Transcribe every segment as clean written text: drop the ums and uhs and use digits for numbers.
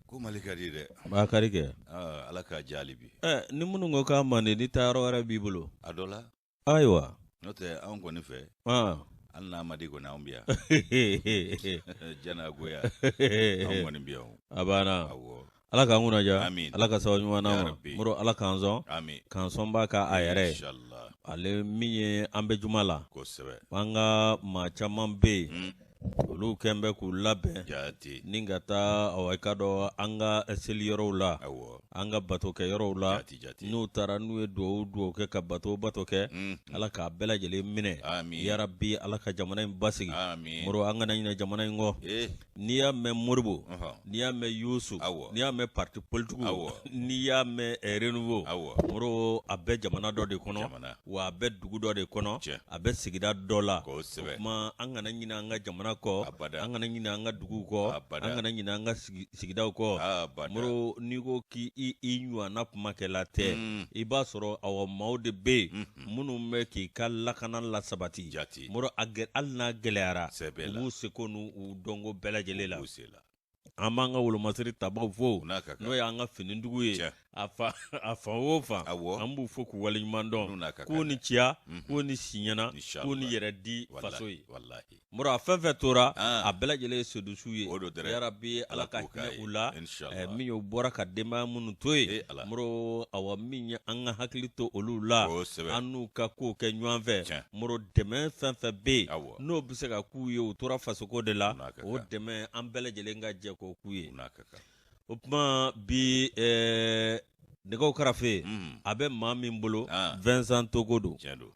Ko Mali ka di dɛ. A ka di kɛ. Aa Ala k'a diya hali bi. Ɛ ni minnu ko k'a man di, ni taa yɔrɔ wɛrɛ b'i bolo. A dɔ la. Ayiwa. N'o tɛ anw kɔni fɛ. An. Hali n'a man di kɔni anw bɛ yan. Janagoya. Anw kɔni bɛ yan. A banna. Awɔ. Ala k'an kunna diya. Amin. Ala ka sababu ɲuman d'an ma. Yarabi. Moro Ala k'an sɔn. Amin. K'an sɔnba ka a yɛrɛ ye. Inshallah. Ale min ye an bɛ juma la. Kosɛbɛ. An ka maa caman bɛ yen. Mm. Olu kɛn bɛ k'u labɛn. Jaati. Ni ka taa awa i k'a dɔn an ka seli yɔrɔw la. Awɔ. An ka bato kɛ yɔrɔw la. Jaati jaati. N'u taara n'u ye dugawu dugawu kɛ ka bato bato kɛ. Mm. Ala k'a bɛɛ lajɛlen minɛ. Amin. Yarabi Ala ka jamana in basigi. Amin. Moro an kana ɲinɛ jamana in kɔ. Eh. N'i y'a mɛn Modibo. Ɔhɔn. N'i y'a mɛn Yusu. Awɔ. N'i y'a mɛn parti politique. Awɔ. N'i y'a mɛn Renouveau. Awɔ. Moro a bɛ jamana dɔ de kɔnɔ. Jamana. Wa a bɛ dugu dɔ de kɔnɔ. Tiɲɛ. A bɛ sigida dɔ la. Kosɛbɛ. O tuma an kana ɲinɛ an ka jamana kɔ. Abada. An kana ɲinɛ an ka duguw kɔ. Abada. An kana ɲinɛ an ka sigidaw kɔ. Abada. Moro n'i ko k'i i ɲɔgɔnna kumakɛla tɛ. Mm. I b'a sɔrɔ awa maaw de bɛ yen. Mhm. Minnu bɛ k'i ka lakana lasabati. Jaati. Moro a hali n'a gɛlɛyara. Sɛbɛ U la. b'u seko n'u dɔnko bɛɛ lajɛlen la. U se la. An b'an ka wolomasiri tabaw fo. U n'a ka kan. N'o y'an ka finidugu ye. Tiɲɛ. A fan a fan o fan. Awɔ. An b'u fo k'u waleɲuman dɔn. N'u n'a ka K'u kan ni dɛ. ciya, Mhm. k'u ni siɲɛna, Inshallah. k'u ni yɛrɛ di Wallahi, faso ye. Wallahi. Moro a fɛn fɛn tora, Ah. a bɛɛ lajɛlen ye sodusu ye. O don dɛrɛ. Yarabi Ala Ala ka k'o k'a hinɛ ye. u la. Inshallah. Min y'u bɔra ka denbaya minnu to yen. Eh, Ala. Moro awa min ye an ka hakili to olu la. Kosɛbɛ. An n'u ka kow kɛ ɲɔgɔn fɛ. Tiɲɛ. Moro dɛmɛ fɛn fɛn bɛ yen. Awɔ. N'o bɛ se ka k'u ye u tora fasoko de la. U n'a ka O kan. dɛmɛ an bɛɛ lajɛlen ka jɛ k'o k'u ye. U n'a ka kan. O tuma bi nɛgɛw karafe Mm. a bɛ maa min bolo Ah. Vincent Togo don. Tiɲɛ don.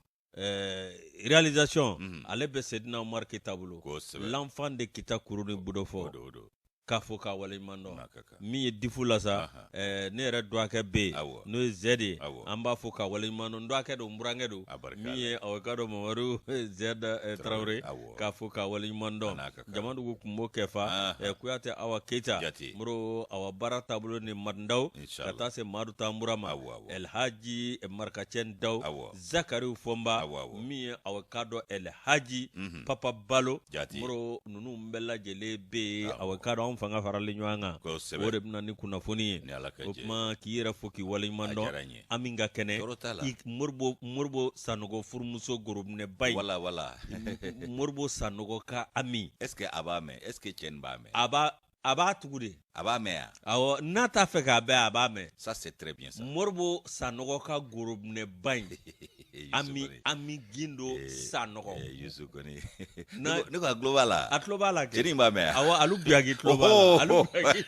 Réalisation Mhm. ale bɛ Sedina Umar Keyita bolo. Kosɛbɛ. L'enfant de Kita Kuruni O Budofɔ don, o don. k'a fɔ k'a waleɲuman U dɔn. n'a ka kan. Min ye difu la sa Ahan. ne yɛrɛ dɔgɔkɛ bɛ yen Awɔ. n'o ye Zɛdi ye Awɔ. an b'a fɔ k'a waleɲuman dɔn n dɔgɔkɛ don n burankɛ don A barika min la. ye awɔ i k'a dɔn Mamadu Zɛdi Tarawele Awɔ. k'a fɔ k'a waleɲuman A dɔn n'a ka kan. Jamadugu Kunbo Kɛfa Ahan. Kuyate Awa Keyita Jate. Moro awa baara taabolo ni Marindaw ka Inshallah. taa se Madu Tanbura ma Awɔ, awɔ. Elhaji Marikacɛ Daw Awɔ. Zakariw Fɔnba Awɔ, awɔ. min ye awa k'a dɔn Elhaji Mhm. Papa Balo Jate. Moro ninnu bɛɛ lajɛlen bɛ yen Awɔ. awa k'a dɔn anw fanga faralen ɲɔgɔn kan Kosɛbɛ. o de bɛna ni kunnafoni ye Ni Ala ka o jɛ. tuma k'i yɛrɛ fo k'i waleɲuman A dɔn diyara n ye. an min ka kɛnɛ Tɔɔrɔ t'a la. i Moribo Sanogo furumuso gorobinɛba in Wala wala. Moribo Sanogo ka ami Est-ce que a b'a mɛn? Est-ce que cɛ nin b'a mɛn? A b'a tugu de. A b'a mɛn wa? Awɔ, n'a t'a fɛ k'a bɛn a b'a mɛn. Ça c'est très bien ça. Moribo Sanogo ka gorobinɛba in Yusu Ami kɔni. Ami Gindo Sanogo. Yusu kɔni. Na Ne ko a tulo b'a la. A tulo b'a la kɛ. Cɛnin b'a mɛn wa? Awɔ, alu Biyagi tulo b'a la. Alu Biyagi.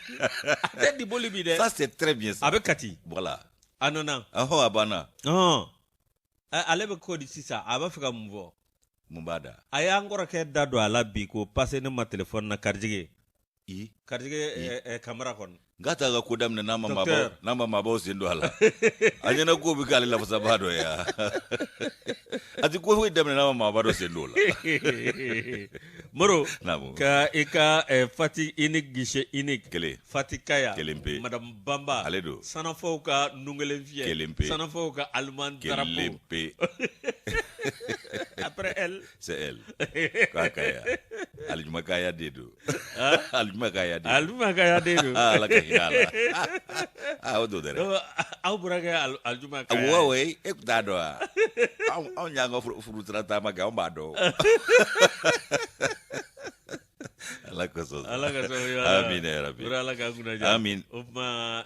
A tɛ diboli bi dɛ. Ça c'est très bien ça. A bɛ Kati. Voilà. A nana. Ɔhɔ a banna. Ɔn. Ale bɛ ko di sisan a b'a fɛ ka mun fɔ? Mun b'a da? A y'an kɔrɔkɛ da don a la bi k'o passer ne ma téléphone na Karijige. I. Karijige Kamara kɔni. N k'a t'a ka ko daminɛ n'a ma maabaw Docteur. n'a ma maabaw sen don a la. A ɲɛna ko bɛ k'ale lafasabaa dɔ ye wa? A tɛ ko foyi daminɛ n'a ma maaba dɔ sen don o la. Moro. Naamu. Ka i ka Fati unique guichet unique. Kelen. Fati Kaya. Kelen pe. Madame Bamba. Ale don. Sanafɔw ka nunkelen fiyɛ. Kelen pe. Sanafɔw ka allemand drapeau. Kelen pe. Après elle. C'est elle. K'a Kaya. Alijuma Kaya de don. Alijuma Kaya de don. Alijuma Kaya de don. Ala ka hinɛ a la. Ah o don dɛ. Donc, aw bɔra kɛ Alijuma Kaya. Awɔ e tun t'a dɔn wa? Anw y'an ka furu sira taama kɛ anw b'a dɔn. Ala ka sɔn. Ala ka sɔn ya. Amina ya rabi. Yɔrɔ Ala k'an kunna diya. Amin. O tuma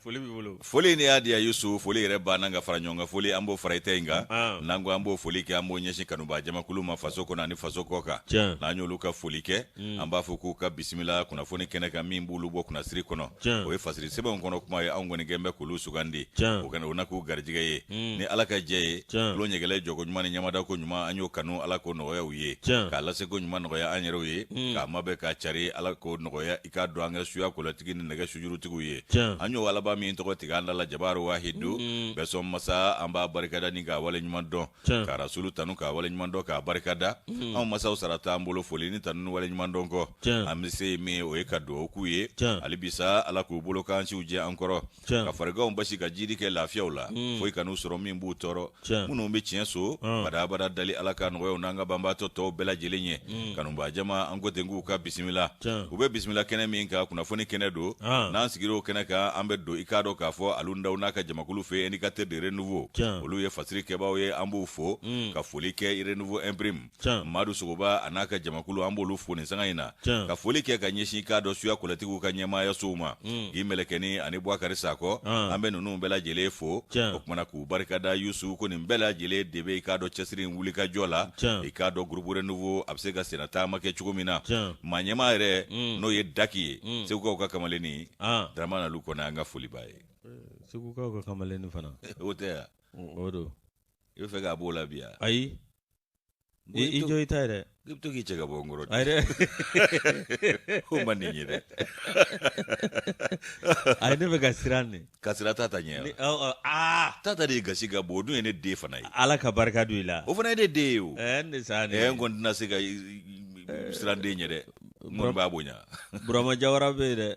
foli b'i bolo. Foli ni y'a di yan Yusu foli yɛrɛ banna ka fara ɲɔgɔn kan foli an b'o fara i ta in kan. Ah. N'an ko an b'o foli kɛ an b'o ɲɛsin kanubaa jamakulu ma faso kɔnɔ ani faso kɔ kan. Tiɲɛ. N'an y'olu ka foli kɛ an b'a fɔ k'u ka bisimila kunnafoni kɛnɛ kan min b'olu bɔ kunnasiri kɔnɔ. Tiɲɛ. O ye fasiri sɛbɛnw kɔnɔ kuma ye anw kɔni kɛn bɛ k'olu sugandi. Tiɲɛ. O kana o na k'u garijɛgɛ ye. Ni Ala ka jɛ ye. Tiɲɛ. Tulo ɲɛgɛlɛ jɔko ɲuman ni ɲamadako ɲuman an y'o kanu Ala k'o nɔgɔya u ye. Tiɲɛ. K'a laseko ɲuman nɔgɔya an yɛrɛw ye. K'a mabɛn k'a cari Ala k'o nɔgɔya i k'a dɔn an ka suya kɔlɔtigi ni nɛgɛ sujurutigiw ye. Tiɲɛ. An y'o Alaba min tɔgɔ tigɛ an da la Jabaru Wahidu. Bɛsɔn masa an b'a barikada ni k'a waleɲuman dɔn. Tiɲɛ. Ka rasulu tanu k'a waleɲuman dɔn k'a barikada. Anw masaw sara t'an bolo foli ni tanu ni waleɲuman dɔn kɔ. Tiɲɛ. An bɛ se min ye o ye ka dugawu k'u ye. Tiɲɛ. Hali bi sa Ala k'u bolo k'an siw jɛ an kɔrɔ. Tiɲɛ. Ka fariganw basi ka jidi kɛ lafiyaw la. Foyi kan'u sɔrɔ min b'u tɔɔrɔ. Tiɲɛ. Minnu bɛ tiɲɛ so. Badabada dali Ala ka nɔgɔya u n'an ka banbaatɔ tɔw bɛɛ lajɛlen ye. Kanubaa jama an ko ten k'u ka bisimila. U bɛ bisimila kɛnɛ min kan, kunnafoni kɛnɛ don. N'an sigira o kɛnɛ kan, an bɛ don i k'a dɔn k'a fɔ Alu Ndaw n'a ka jamakulu fɛ, Indicateur de Renouveau. Olu ye fasiri kɛbaaw ye, an b'u fo ka foli kɛ Renouveau Imprime. Madu Sogoba a n'a ka jamakulu, an b'olu fo nin sanga in na. Ka foli kɛ ka ɲɛsin i k'a dɔn suya kɔlɛtigiw ka ɲɛmaayasow ma, Gi Mɛlɛkɛni ani Bubakari Sakɔ, an bɛ ninnu bɛɛ lajɛlen fo. O kumana k'u barikada Yusu, ko nin bɛɛ lajɛlen de bɛ i k'a dɔn cɛsiri in wuli ka jɔ la, i k'a dɔn groupe Renouveau a bɛ se ka senna taama kɛ cogo min na. Maa ɲɛmaa yɛrɛ, n'o ye Daki ye, Segukaw ka kamalennin, Dramane Alu Kɔnɛ, an ka foli b'a ye. Segukaw ka kamalennin fana. O tɛ yan? O don. I bɛ fɛ k'a b'o la bi yan? Ayi. I jɔ i ta yɛrɛ. I bɛ to k'i cɛ ka bɔ n kɔrɔ. Ayi dɛ. O man di n ye dɛ. Ayi, ne bɛ ka siran de. Ka siran Tata ɲɛ wa? Aa. Tata de ye gasi ka bon, o dun ye ne den fana ye. Ala ka barika don i la. O fana ye ne den ye o. Ɛɛ ne sa ne. Ɛɛ n kɔni tɛna se ka siran den ɲɛ dɛ. N kɔni b'a bonya. Burama Jawara bɛ yen dɛ.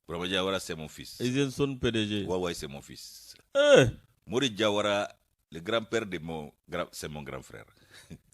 Burama Jawara, c'est mon fils. Izenson PDG. Ouais ouais, c'est mon fils. Eh. Mori Jawara, le grand-père de mon grand, c'est mon grand frère.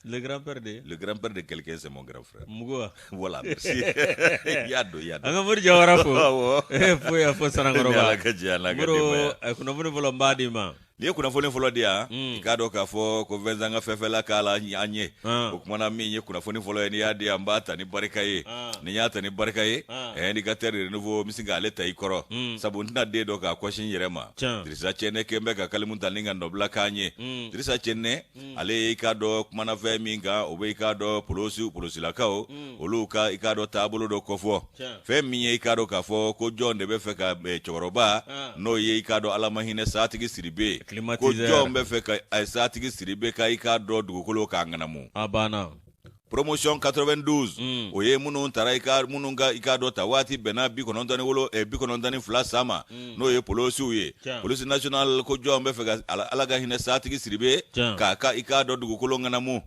Le grand-père de? Le grand-père de quelqu'un, c'est mon grand frère. Mugo. Voilà, merci. I y'a dɔn, i y'a dɔn. An ka Mori Jawara fo. Awɔ. Fo yan fo Sanankɔrɔba. Ala ka jɛ, Ala ka Moro, denbaya. Kunnafoni fɔlɔ n b'a d'i ma. N'i ye kunnafoni fɔlɔ di yan, i k'a dɔn k'a fɔ ko Vincent ka fɛnfɛla k'a la an ye. O kumana min ye kunnafoni fɔlɔ ye, n'i y'a di yan, n b'a ta ni barika ye. Ni n y'a ta ni barika ye, Indicateur de Renouveau, n bɛ sin k'ale ta i kɔrɔ. Sabu n tɛna den dɔ k'a kɔsi n yɛrɛ ma. Dirisa Cɛnɛ kɛn bɛ ka kalimu ta ni ka nɔbila k'an ye. Dirisa Cɛnɛ, ale ye i k'a dɔn kumana fɛn min kan, o bɛ i k'a dɔn polosiw, polosilakaw, olu ka i k'a dɔn taabolo dɔ kofɔ. Fɛn min ye i k'a dɔn k'a fɔ ko jɔn de bɛ fɛ ka cɛkɔrɔba, n'o ye i k'a dɔn Ala ma hinɛ Satigi Sidibe, ko jɔn bɛ fɛ ka Satigi Sidibe ka i k'a dɔn dugukolo k'a ŋanamu. A banna. Promotion 92, o ye minnu taara i ka minnu ka i k'a dɔn ta waati bɛnna 92 san ma, n'o ye polosiw ye. Police nationale ko jɔn bɛ fɛ ka Ala ka hinɛ Satigi Sidibe k'a ka i k'a dɔn dugukolo ŋanamu.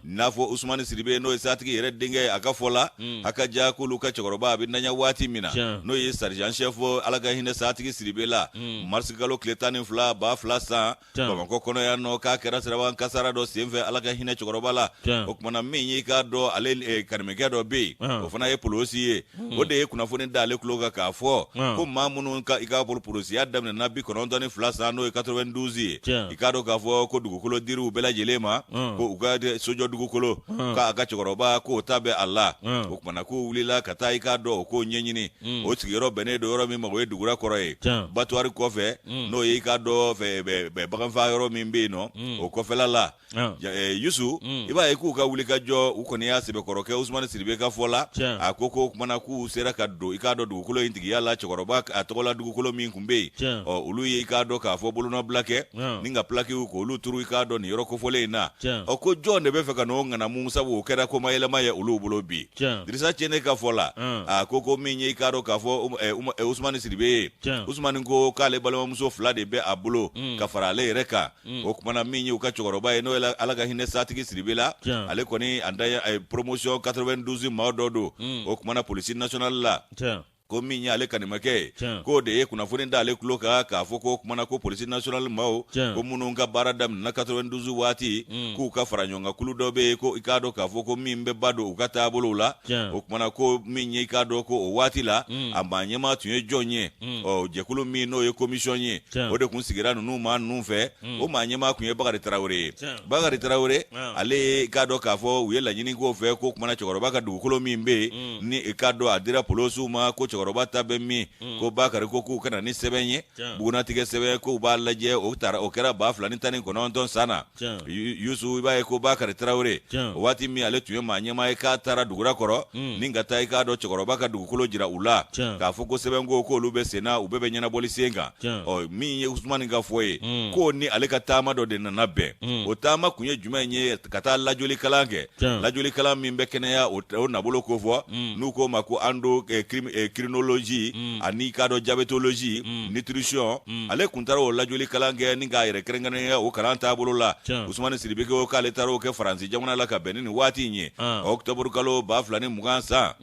N'a fɔ Usumani Sidibe, n'o ye Satigi yɛrɛ denkɛ ye, a ka fɔ la, a ka ja k'olu ka cɛkɔrɔba a bɛ naɲa waati min na, n'o ye sergent chef Ala ka hinɛ Satigi Sidibe la, mars kalo tile 12 2000 san, Bamakɔ kɔnɔ yan nɔ, k'a kɛra siraban kasara dɔ senfɛ, Ala ka hinɛ cɛkɔrɔba la. O kumana min y'i k'a dɔn ale kanimɛkɛ dɔ bɛ yen, o fana ye polosi ye, o de ye kunnafoni da ale tulo kan k'a fɔ ko maa minnu ka i k'a bolo polosiya daminɛna 92 san, n'o ye 92 ye, i k'a dɔn k'a fɔ ko dugukolo dir'u bɛɛ lajɛlen ma, ko u ka sojɔ dugukolo, k'a ka cɛkɔrɔba k'o ta bɛ a la. O kumana k'u wulila ka taa i k'a dɔn o k'o ɲɛɲini. O sigiyɔrɔ bɛnnen don yɔrɔ min ma, o ye Dugura kɔrɔ ye, abattoir kɔfɛ, n'o ye i k'a dɔn baganfaa yɔrɔ min bɛ yen nɔ, o kɔfɛla la. Yusu, i b'a ye k'u ka wuli ka jɔ, u kɔni y'a sɛbɛkɔrɔ kɛ. Usumani Sidibe ka fɔ la, a ko ko kumana k'u sera ka don i k'a dɔn dugukolo in tigiya la, cɛkɔrɔba a tɔgɔla dugukolo min tun bɛ yen, ɔ olu ye i k'a dɔn k'a fɔ bolonɔbila kɛ ni ka plakiw k'olu turu i k'a dɔn nin yɔrɔ kofɔlen in na. Ɔ ko jɔn de bɛ fɛ ka n'o ŋanamu, sabu o kɛra komayɛlɛma ye olu bolo bi. Dirisa Cɛnɛ ka fɔ la, a ko ko min ye i k'a dɔn k'a fɔ Usumani Sidibe ye, Usumani ko k'ale balimamuso fila de bɛ a bolo ka fara ale yɛrɛ kan. O kumana min ye u ka cɛkɔrɔba ye, n'o ye Ala ka hinɛ Satigi Sidibe la, ale kɔni a dan ye promotion 92 maa dɔ don. O kumana police nationale la, ko min ye ale kanimakɛ ye, k'o de ye kunnafoni da ale tulo kan k'a fɔ ko kumana ko police nationale maaw, ko minnu ka baara daminɛna 92 waati, k'u ka fara ɲɔgɔn kan kulu dɔ bɛ yen, ko i k'a dɔn k'a fɔ ko min bɛ ba don u ka taabolow la. O kumana ko min ye i k'a dɔn ko o waati la, a maa ɲɛmaa tun ye jɔn ye? Ɔ jɛkulu min n'o ye commission ye, o de tun sigira ninnu maa ninnu fɛ. O maa ɲɛmaa tun ye Bakari Tarawele ye. Bakari Tarawele, ale ye i k'a dɔn k'a fɔ u ye laɲini k'o fɛ, ko kumana cɛkɔrɔba ka dugukolo min bɛ yen, ni i k'a dɔn a dira polosiw ma, ko cɛkɔrɔba ta bɛ min? Ko Bakari ko k'u ka na ni sɛbɛn ye, bugunatigɛ sɛbɛn, k'u b'a lajɛ. O taara, o kɛra 2019 san na. Yusu, i b'a ye ko Bakari Tarawele, o waati min ale tun ye maa ɲɛmaa ye, k'a taara Dugura kɔrɔ ni ka taa i k'a dɔn cɛkɔrɔba ka dugukolo jira u la, k'a fɔ ko sɛbɛnko k'olu bɛ senna, u bɛɛ bɛ ɲɛnabɔli sen kan. Ɔ min ye Usumani ka fɔ ye, k'o ni ale ka taama dɔ de nana bɛn. O taama kun ye jumɛn ye? Ka taa lajɔli kalan kɛ, lajɔli kalan min bɛ kɛnɛya o nabolo ko fɔ, n'u k'o ma ko endocrinologie ani k'a dɔn diabétologie, nutrition. Ale kun taara o lajɔli kalan kɛ ni k'a yɛrɛ kɛrɛnkɛrɛnya o kalan taabolo la. Usumani Sidibe ko k'ale taara o kɛ Faransi jamana la ka bɛn ni nin waati in ye, octobre kalo 2020 san.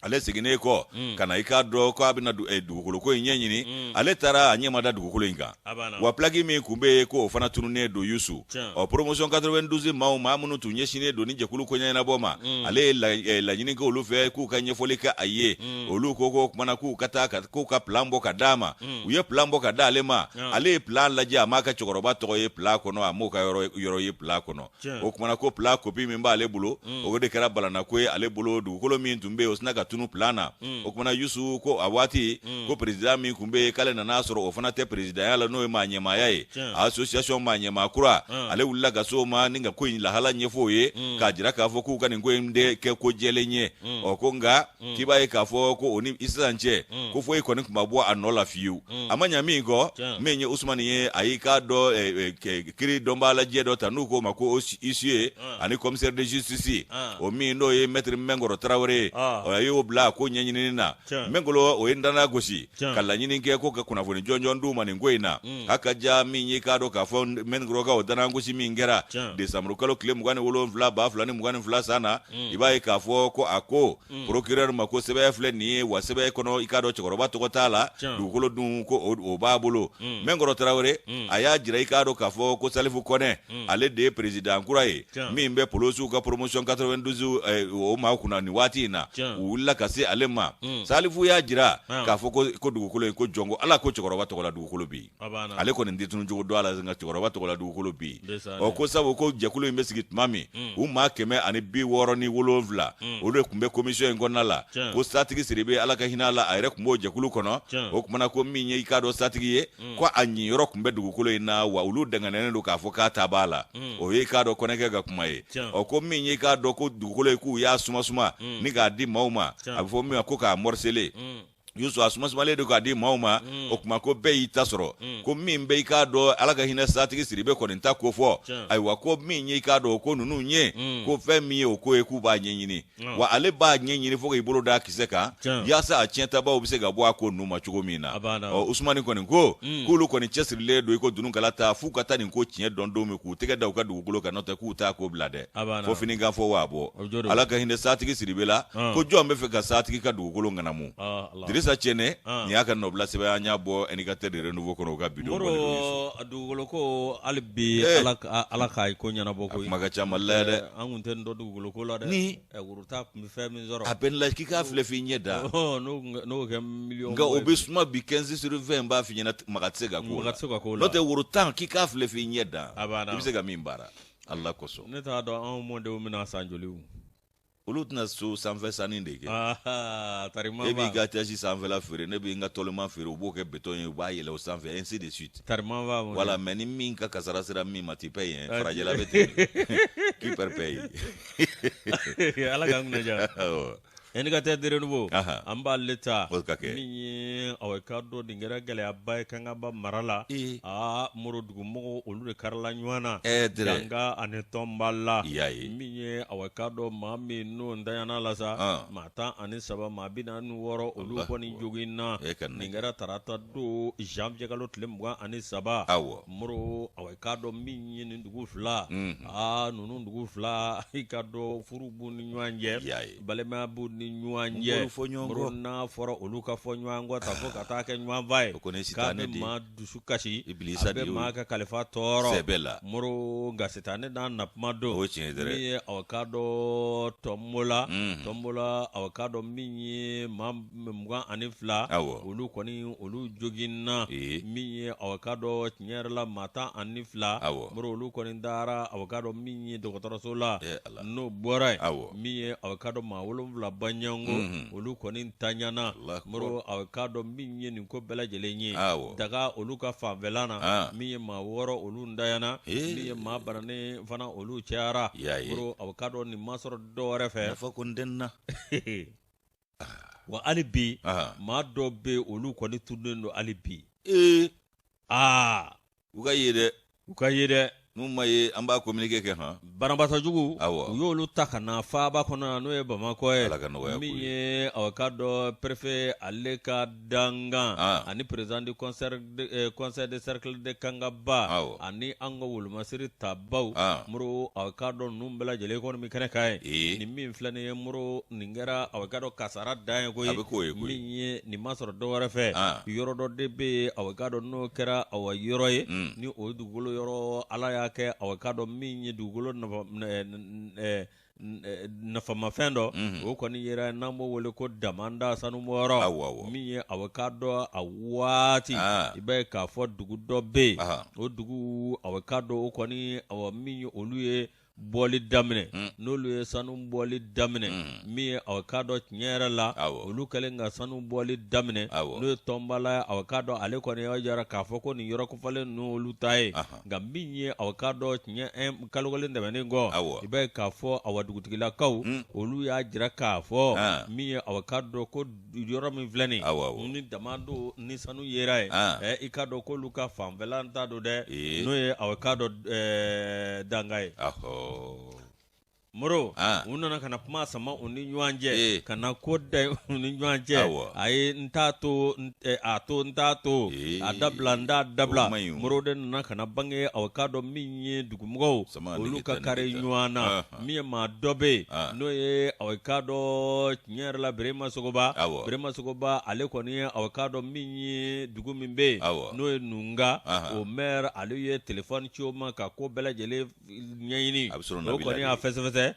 Ale seginnen kɔ ka na, i k'a dɔn ko a bɛna dugukolo ko in ɲɛɲini, ale taara a ɲɛ ma da dugukolo in kan. Wa plaque min tun bɛ yen, ko o fana tununnen don, Yusu. Ɔ, promotion 92 maaw, maa minnu tun ɲɛsinnen don ni jɛkulu ko ɲɛnabɔ ma, ale ye laɲini kɛ olu fɛ k'u ka ɲɛfɔli kɛ a ye. Olu ko o kumana k'u ka taa k'u ka plan bɔ ka d'a ma. U ye plan bɔ ka di ale ma. Ale ye plan lajɛ, a m'a ka cɛkɔrɔba tɔgɔ ye plan kɔnɔ, a m'o ka yɔrɔ ye plan kɔnɔ. O kumana ko plan copie min b'ale bolo, o de kɛra balanako ye ale bolo. Dugukolo min tun bɛ yen, o sinna ka tunu plan na. O kumana, Yusu, ko a waati ko président min tun bɛ yen, k'ale nana sɔrɔ o fana tɛ présidentya la, n'o ye maa ɲɛmaaya ye, association maa ɲɛmaa kura. Ale wulila ka s'o ma ni ka ko in lahala ɲɛfɔ o ye, k'a jira k'a fɔ k'u ka nin ko in de kɛ ko jɛlen ye. Ɔ, ko nka k'i b'a ye k'a fɔ ko o ni sisan cɛ, ko foyi kɔni tun ma bɔ a nɔ la fiyewu. A ma ɲa min kɔ, min ye Usumani ye, a y'i k'a dɔn kiri dɔnbaa lajɛ dɔ ta, n'u k'o ma ko huissier ani commissaire de justice, o min n'o ye maître Mɛnkɔrɔ Tarawele ye, a y'o bila a ko ɲɛɲinini na. Mɛnkɔrɔ, o ye danna gosi ka laɲini kɛ ko ka kunnafoni jɔnjɔn d'u ma nin ko in na. A ka ja min ye, k'a dɔn k'a fɔ Mɛnkɔrɔ ka o danna gosi min kɛra décembre kalo tile 27 2022 san na, i b'a ye k'a fɔ ko a ko procureur ma ko sɛbɛn filɛ nin ye, wa sɛbɛn kɔnɔ, i k'a dɔn cɛkɔrɔba tɔgɔ t'a la, dugukolo dun ko o b'a bolo. Mɛnkɔrɔ Tarawele, a y'a jira i k'a dɔn k'a fɔ ko Salifu Kɔnɛ, ale de ye président kura ye min bɛ polosiw ka promotion 92 o maa kunna nin waati in na. U wulila ka se ale ma. Salifu y'a jira k'a fɔ ko dugukolo in, ko jɔn ko Ala, ko cɛkɔrɔba tɔgɔ la dugukolo bɛ yen. Ale kɔni tɛ tunu cogo dɔn a la, nka cɛkɔrɔba tɔgɔ la dugukolo bɛ yen. Ɔ, ko sabu ko jɛkulu in bɛ sigi tuma min, u maa 167, olu de tun bɛ commission in kɔnɔna la. Ko Satigi Sidibe, Ala ka hinɛ a la, a yɛrɛ tun b'o jɛkulu kɔnɔ. O kumana ko min ye i k'a dɔn Satigi ye, ko a ɲiyɔrɔ tun bɛ dugukolo in na, wa olu danganiyalen don k'a fɔ k'a ta b'a la. O ye i k'a dɔn Kɔnɛkɛ ka kuma ye. Ɔ, ko min ye i k'a dɔn ko dugukolo ye, k'u y'a suma suma ni k'a di maaw ma, a bɛ fɔ min ma ko k'a morceler. Yusu, a sumasumalen don k'a di maaw ma. O kuma ko bɛɛ y'i ta sɔrɔ. Ko min bɛ i k'a dɔn Ala ka hinɛ Satigi Sidibe kɔni ta ko fɔ, ayiwa, ko min ye i k'a dɔn ko ninnu ye, ko fɛn min ye o ko ye, k'u b'a ɲɛɲini, wa ale b'a ɲɛɲini fo k'i bolo da kisɛ kan, yaasa a tiɲɛtabaw bɛ se ka bɔ a ko ninnu ma cogo min na. Ɔ, Usumani kɔni ko k'olu kɔni cɛsirilen don i ko dununkala ta, f'u ka taa nin ko tiɲɛ dɔn don min, k'u tɛgɛ da u ka dugukolo kan, n'o tɛ k'u t'a ko bila dɛ, fo fini kan fɔ waa bɔ. Ala ka hinɛ Satigi Sidibe la. Ko jɔn bɛ fɛ ka Satigi ka dugukolo ŋanamu? Dirisa Cɛnɛ, nin y'a ka nɔbila sɛbɛn, an y'a bɔ Indicateur de Renouveau kɔnɔ, u ka bi don. Dugukolo ko hali bi, Ala k'a ko ɲɛnabɔ koyi. Kuma ka ca Mali la dɛ. An tun tɛ nin dɔn dugukolo ko la dɛ. Ni woro tan tun bɛ fɛn min sɔrɔ, a bɛ la k'i k'a filɛ f'i ɲɛ da. N'o kɛ miliyɔn. Nka o bɛ suma bi, 15 sur 20 b'a f'i ɲɛna, maga tɛ se ka k'o la. N'o tɛ woro tan k'i k'a filɛ f'i ɲɛ da, i bɛ se ka min baara Ala kosɔn. Ne t'a dɔn anw mɔdenw bɛna san joli. Olu tɛna so sanfɛ sanni de kɛ. E b'i ka étage sanfɛla feere, ne b'i ka tɔlima feere, u b'o kɛ béton ye, u b'a yɛlɛ o sanfɛ, ainsi de suite. Voilà, mais ni min ka kasara sera min ma, tu payes hein, farajɛla bɛ ten, qui perd paye. Ala k'an kunna diya. Indicateur de Renouveau, an b'ale ta. Min ye aw ka dɔn, nin kɛra gɛlɛyaba ye Kangaba mara la. Aa, Moro dugumɔgɔw, olu de karila ɲɔgɔn na Janga ani Tɔnbala. Min ye aw ka dɔn maa min n'o ntanyana la sa, maa 13, maa 46, olu kɔni joginna. Nin kɛra tarata don janvier kalo tile 23. Moro, aw ka dɔn min ye nin dugu fila, aa, ninnu dugu fila, i ka dɔn furu b'u ni ɲɔgɔn cɛ, balimaya b'u ni ɲɔgɔn cɛ. N'a fɔra olu ka fɔ ɲɔgɔn kɔ ta fo ka taa kɛ ɲɔgɔnfa ye, k'a bɛ maa dusu kasi, a bɛ maa ka kalifa tɔɔrɔ. Moro, nka sitanɛ n'a na kuma don. Min ye aw ka dɔn Tɔnbola, Tɔnbola, aw ka dɔn min ye maa 22, olu kɔni olu joginna. Min ye aw ka dɔn tiɲɛ yɛrɛ la, maa 12, Moro, olu kɔni taara aw ka dɔn min ye dɔgɔtɔrɔso la. N'o bɔra yen, min ye aw ka dɔn maa 7 baɲango, olu kɔni ntanyana. Moro, aw ka dɔn min ye nin ko bɛɛ lajɛlen ye daga olu ka fanfɛla na, min ye maa 6, olu ntanyana. Min ye maa bananen fana, olu cayara. Moro, aw ka dɔn nin ma sɔrɔ dɔ wɛrɛ fɛ. Nafa ko n tɛ na. Wa hali bi, maa dɔw bɛ yen, olu kɔni tununnen don hali bi. Aa, u ka ye dɛ. U ka ye dɛ. N'u ma ye an b'a communiqué kɛ han. Banabaatɔ jugu u y'olu ta ka na faaba kɔnɔ n'o ye Bamakɔ ye. Ala ka nɔgɔya k'u ye. Min ye awa k'a dɔn préfet ale ka dankan ani président du conseil de cercle de Kangaba ani an ka wolomasiri tabaw Moro awa k'a dɔn ninnu bɛɛ lajɛlen kɔni bɛ kɛnɛ kan yen. Nin min filɛ nin ye Moro nin kɛra awa k'a dɔn kasara dan ye koyi. A bɛ k'o ye koyi. Min ye nin ma sɔrɔ dɔ wɛrɛ fɛ. Yɔrɔ dɔ de bɛ yen awa k'a dɔn n'o kɛra awa yɔrɔ ye. Ni o dugukolo yɔrɔ Ala y'a kɛ awa k'a dɔn min ye dugukolo nafamafɛn dɔ o kɔni yera n'an b'o wele ko damanda sanubɔyɔrɔ min ye awa k'a dɔn a waati i b'a ye k'a fɔ dugu dɔ bɛ yen o dugu awa k'a dɔn o kɔni awa min ye olu ye bɔli daminɛ n'olu ye sanu bɔli daminɛ min ye awa k'a dɔn tiɲɛ yɛrɛ la olu kɛlen ka sanu bɔli daminɛ n'o ye tɔnbala ye awa k'a dɔn ale kɔni y'a jira k'a fɔ ko nin yɔrɔ kofɔlen ninnu olu ta ye nka min ye awa k'a dɔn tiɲɛ kalo kelen tɛmɛnen kɔ i b'a ye k'a fɔ awa dugutigilakaw olu y'a jira k'a fɔ min ye awa k'a dɔn ko yɔrɔ min filɛ nin ni dama don ni sanu yera yen i k'a dɔn k'olu ka fanfɛla ta don dɛ n'o ye awa k'a dɔn danga ye Moro u nana ka na kuma sama u ni ɲɔgɔn cɛ ka na ko da u ni ɲɔgɔn cɛ a ye n t'a to a to n t'a to a dabila n t'a dabila Moro de nana ka na bange awa k'a dɔn min ye dugumɔgɔw olu ka kari ɲɔgɔn na min ye maa dɔ bɛ yen n'o ye awa k'a dɔn tiɲɛ yɛrɛ la Berema Sogoba Berema Sogoba ale kɔni ye awa k'a dɔn min ye dugu min bɛ yen n'o ye Nunga o maire ale ye telefɔni ci o ma ka ko bɛɛ lajɛlen ɲɛɲini a bɛ sɔrɔ o kɔni y'a fɛsɛfɛsɛ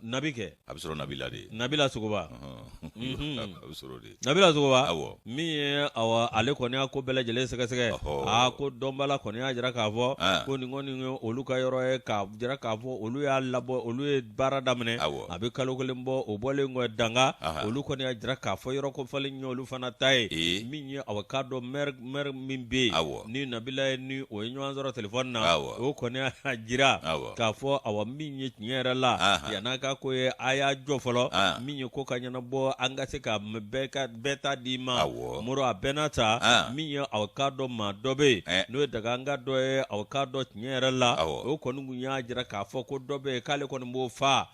nabi kɛ a bɛ sɔrɔ Nabila de Nabila Sogoba a bɛ sɔrɔ de Nabila Sogoba min ye awa ale kɔni y'a ko bɛɛ lajɛlen sɛgɛsɛgɛ aa ko dɔnbala kɔni y'a jira k'a fɔ ko nin kɔni ye olu ka yɔrɔ ye k'a jira k'a fɔ olu y'a labɔ olu ye baara daminɛ a bɛ kalo kelen bɔ o bɔlen kɔ danga olu kɔni y'a jira k'a fɔ yɔrɔ kofɔlen ye olu fana ta ye min ye awa k'a dɔn maire min bɛ yen ni Nabila ye ni o ye ɲɔgɔn sɔrɔ telefɔni na o kɔni y'a jira k'a fɔ awa min ye tiɲɛ yɛrɛ la yann'a ka ko ye a y'a jɔ fɔlɔ min ye ko ka ɲɛnabɔ an ka se ka bɛɛ ta d'i ma Moro a bɛɛ n'a ta min ye awa k'a dɔn maa dɔ bɛ yen n'o ye daganga dɔ ye awa k'a dɔn tiɲɛ yɛrɛ la o kɔni tun y'a jira k'a fɔ ko dɔ bɛ yen k'ale kɔni b'o faa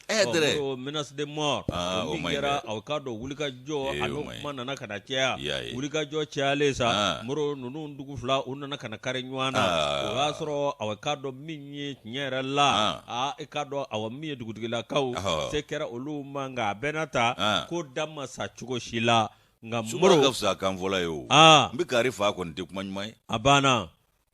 menace de mort o min kɛra awa k'a dɔn wulikajɔ a n'o kuma nana ka na caya wulikajɔ cayalen sa Moro ninnu dugu fila u nana ka na kari ɲɔgɔn na o y'a sɔrɔ awa k'a dɔn min ye tiɲɛ yɛrɛ la aa i k'a dɔn awa min ye dugutigilakaw se kɛra olu ma nka a bɛɛ n'a ta ko da ma sa cogo si la nka Moro ka fisa kanfɔla ye o n bɛ kari fa kɔni tɛ kuma ɲuman ye a banna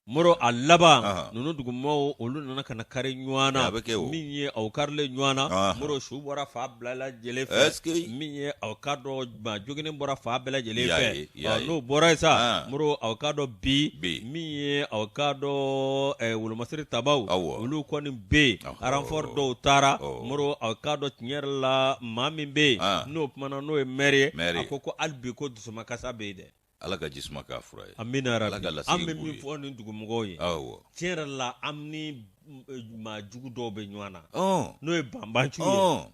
Moro a laban ninnu dugumɔgɔw olu nana ka na kari ɲɔgɔn na min ye aw karilen ɲɔgɔn na Moro su bɔra fan bɛɛ lajɛlen fɛ min ye aw k'a dɔn maa joginnen bɔra fan bɛɛ lajɛlen fɛ n'o bɔra yen sa Moro aw k'a dɔn bi min ye aw k'a dɔn wolomasiri tabaw olu kɔni bɛ yen renfort dɔw taara Moro aw k'a dɔn tiɲɛ yɛrɛ la maa min bɛ yen n'o kumana n'o ye maire ye a ko hali bi ko dusumakasa bɛ yen dɛ Ala ka ji suma k'a fura ye. Amina yarabi. Ala ka lasigi An bɛ min fɔ nin dugumɔgɔw ye. Awɔ. Tiɲɛ yɛrɛ la an ni maa jugu dɔw bɛ ɲɔgɔn na. Ɔn. N'o ye banbanciw ye. Ɔn.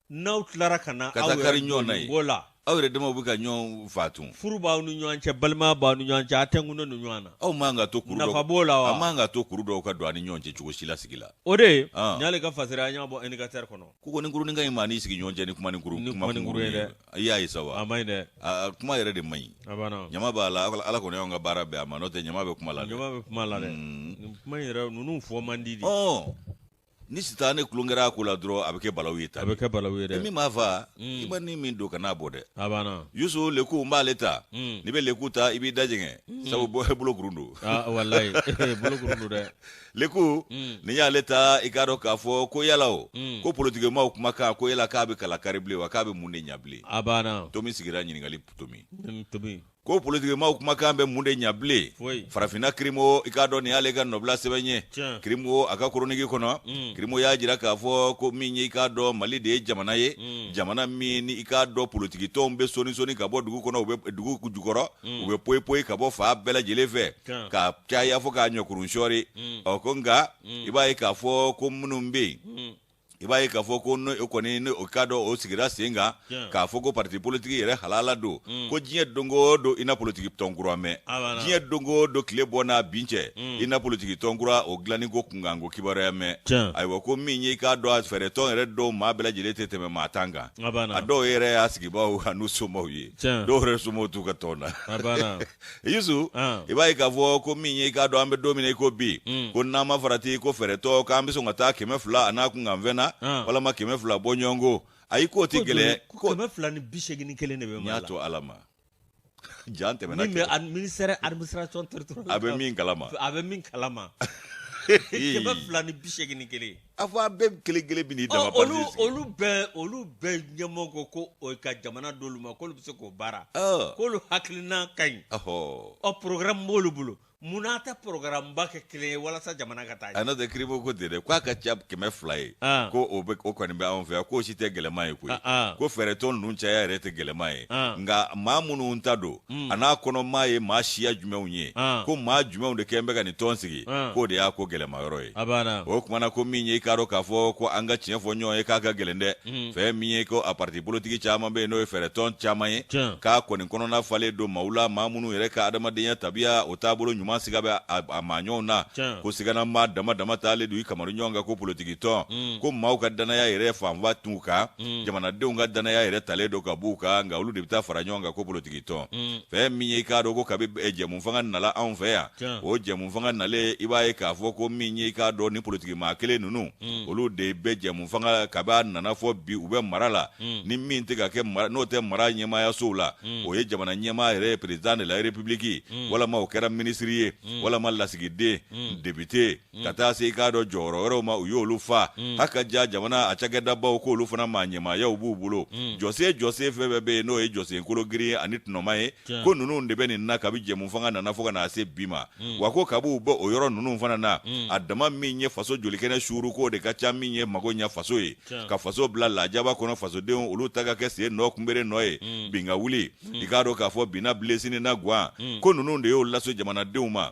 N'aw tilara ka na Ka taa kari ɲɔgɔn na yen. ko la. Aw yɛrɛ damaw bɛ ka ɲɔgɔn faa tun. Furu b'aw ni ɲɔgɔn cɛ, balimaya b'aw ni ɲɔgɔn cɛ, a tɛnkunnen don ɲɔgɔn na. Aw man ka to kuru dɔ. Nafa b'o la wa? A man ka to kuru dɔw ka don a ni ɲɔgɔn cɛ cogo si la sigi la. O de ye. Ɔn. Nin y'ale ka fasiri an y'a bɔ indicateur kɔnɔ. Ko ko ni kurunin ka ɲi maa n'i sigi ɲɔgɔn cɛ ni kuma ni kuru ni kuma ni kuru ye dɛ. I y'a ye sa wa? A man ɲi dɛ. A kuma yɛrɛ de man ɲi. A banna. Ɲama b'a la Ala kɔni y'anw ka baara bɛn a ma n'o tɛ ɲama bɛ kuma la dɛ. Ɲama bɛ kuma la dɛ. Nin kuma in yɛrɛ ninnu fɔ man di de. Ɔn ni sitanɛ tulon kɛra a ko la dɔrɔn a bɛ kɛ balawu ye tan. A bɛ kɛ balawu ye dɛ. Min m'a fa i ma ni min don kan'a bɔ dɛ. A banna. Yusu leku n b'ale ta. N'i bɛ leku ta i b'i da jɛngɛ. Sabu bolo kurun don. Aa walayi bolo kurun don dɛ. Leku nin y'ale ta i k'a dɔn k'a fɔ ko yala o ko politikimaaw kumakan ko yala k'a bɛ kala kari bilen wa k'a bɛ mun de ɲa bilen a banna tomi sigira ɲininkali tomi ko politikimaaw kumakan bɛ mun de ɲa bilen farafinna kirimo i k'a dɔn nin y'ale ka nɔbila sɛbɛn ye kirimo a ka koroniki kɔnɔ kirimo y'a jira k'a fɔ ko min ye i k'a dɔn mali de ye jamana ye jamana min ni i k'a dɔn politikitɔnw bɛ soni soni ka bɔ dugu kɔnɔ u bɛ dugu jukɔrɔ u bɛ poyi poyi ka bɔ fan bɛɛ lajɛlen fɛ ka caya fo k'a ɲɔkurun sɔɔri ɔ ko nka i b'a ye k'a fɔ ko minnu bɛ yen I b'a ye k'a fɔ ko n'o kɔni ni o k'a dɔn o sigira sen kan k'a fɔ ko parti politique yɛrɛ halala don mm. ko diɲɛ don o don i na politiki tɔn kura mɛn diɲɛ don o don tile bɔ n'a bin cɛ mm. i na politiki tɔn kura o dilanni ko kunkanko kibaruya mɛn. Ayiwa, ko min ye i k'a dɔn a fɛɛrɛ tɔn yɛrɛ dɔw maa bɛɛ lajɛlen tɛ tɛmɛ maa 10 kan. A dɔw yɛrɛ y'a sigibaaw an'u somaw ye, dɔw yɛrɛ somaw t'u ka tɔn na. Yusu, i b'a ye k'a fɔ ko min ye i k'a dɔn an bɛ don min na i ko bi mm. ko n'an ma farati ko fɛɛrɛtɔn k'an bɛ sɔn ka taa 200 a n'a kunkanfɛn na walama 200 bɔ ɲɔgɔn ko ayi k'o tɛ gɛlɛya. Ko 281 de bɛ n y'a to Ala ma jan tɛmɛna. Min bɛ ministère administration territoriale a bɛ min kalama. A bɛ min kalama, 281. A fɔ a bɛɛ kelen kelen bɛ n'i dama parti sigi. Olu bɛɛ ɲɛmɔgɔ ko ko ka jamana d'olu ma k'olu bɛ se k'o baara. K'olu hakilina ka ɲi. Ɔ programme b'olu bolo. Munna tɛ programme ba kɛ kelen ye walasa jamana ka taa ɲɛ? A n'o tɛ kiribo ko ten dɛ, k'a ka ca 200 ye. Ko o bɛ o kɔni bɛ anw fɛ yan, k'o si tɛ gɛlɛman ye koyi. Ko fɛɛrɛtɔn ninnu caya yɛrɛ tɛ gɛlɛman ye. Nka maa minnu ta don, a n'a kɔnɔ maa ye maa siya jumɛnw ye, ko maa jumɛnw de kɛlen bɛ ka nin tɔn sigi, k'o de y'a ko gɛlɛma yɔrɔ ye. O tuma na ko min ye i k'a dɔn k'a fɔ ko an ka tiɲɛ fɔ ɲɔgɔn ye k'a ka gɛlɛn dɛ. Fɛn min ye ko a parti politique caman bɛ yen n'o ye fɛɛrɛtɔn caman ye, k'a kɔni kɔnɔna falen don maaw la, maa minnu yɛrɛ ka adamadenya tabiya o taabolo ɲuman siga bɛ a maa ɲɔgɔn na, ko sigana maa dama dama taalen don i kamaru ɲɔgɔn kan ko politiki tɔn, ko maaw ka danaya yɛrɛ fanba t'u kan, jamanadenw ka danaya yɛrɛ talen don ka b'u kan, nka olu de bɛ taa fara ɲɔgɔn kan ko politiki tɔn. Fɛn min ye i k'a dɔn ko kabi jɛmu fanga nala anw fɛ yan, o jɛmu fanga nalen, i b'a ye k'a fɔ ko min ye i k'a dɔn ni politiki maa kelen ninnu, olu de bɛ jɛmu fanga kabi a nana fɔ bi u bɛ mara la. Ni min tɛ ka kɛ n'o tɛ mara ɲɛmaayasow la, o ye jamana ɲɛmaa yɛrɛ ye, président de la république, walama o kɛra minisiri ye, walama lasigiden, député, ka taa se i k'a dɔn jɔyɔrɔ wɛrɛw ma, u y'olu fa. A ka ja jamana a cakɛdabaw k'olu fana maa ɲɛmaayaw b'u bolo. Jɔsen jɔsen fɛn fɛn bɛ yen n'o ye jɔsen kolo girin ani tɔnɔma ye, ko ninnu de bɛ nin na kabi jɛmu fanga nana fo ka na se bi ma. Wa ko kabi u bɛ o yɔrɔ ninnu fana na, a dama min ye faso jolikɛnɛ suuru, k'o de ka ca min ye mago ɲɛ faso ye, ka faso bila lajaba kɔnɔ, fasodenw olu ta ka kɛ sen nɔ kunbere nɔ ye, bin ka wuli, i k'a dɔn k'a fɔ binna bilen sini na gan, ko ninnu de y'o lase jamanadenw ma.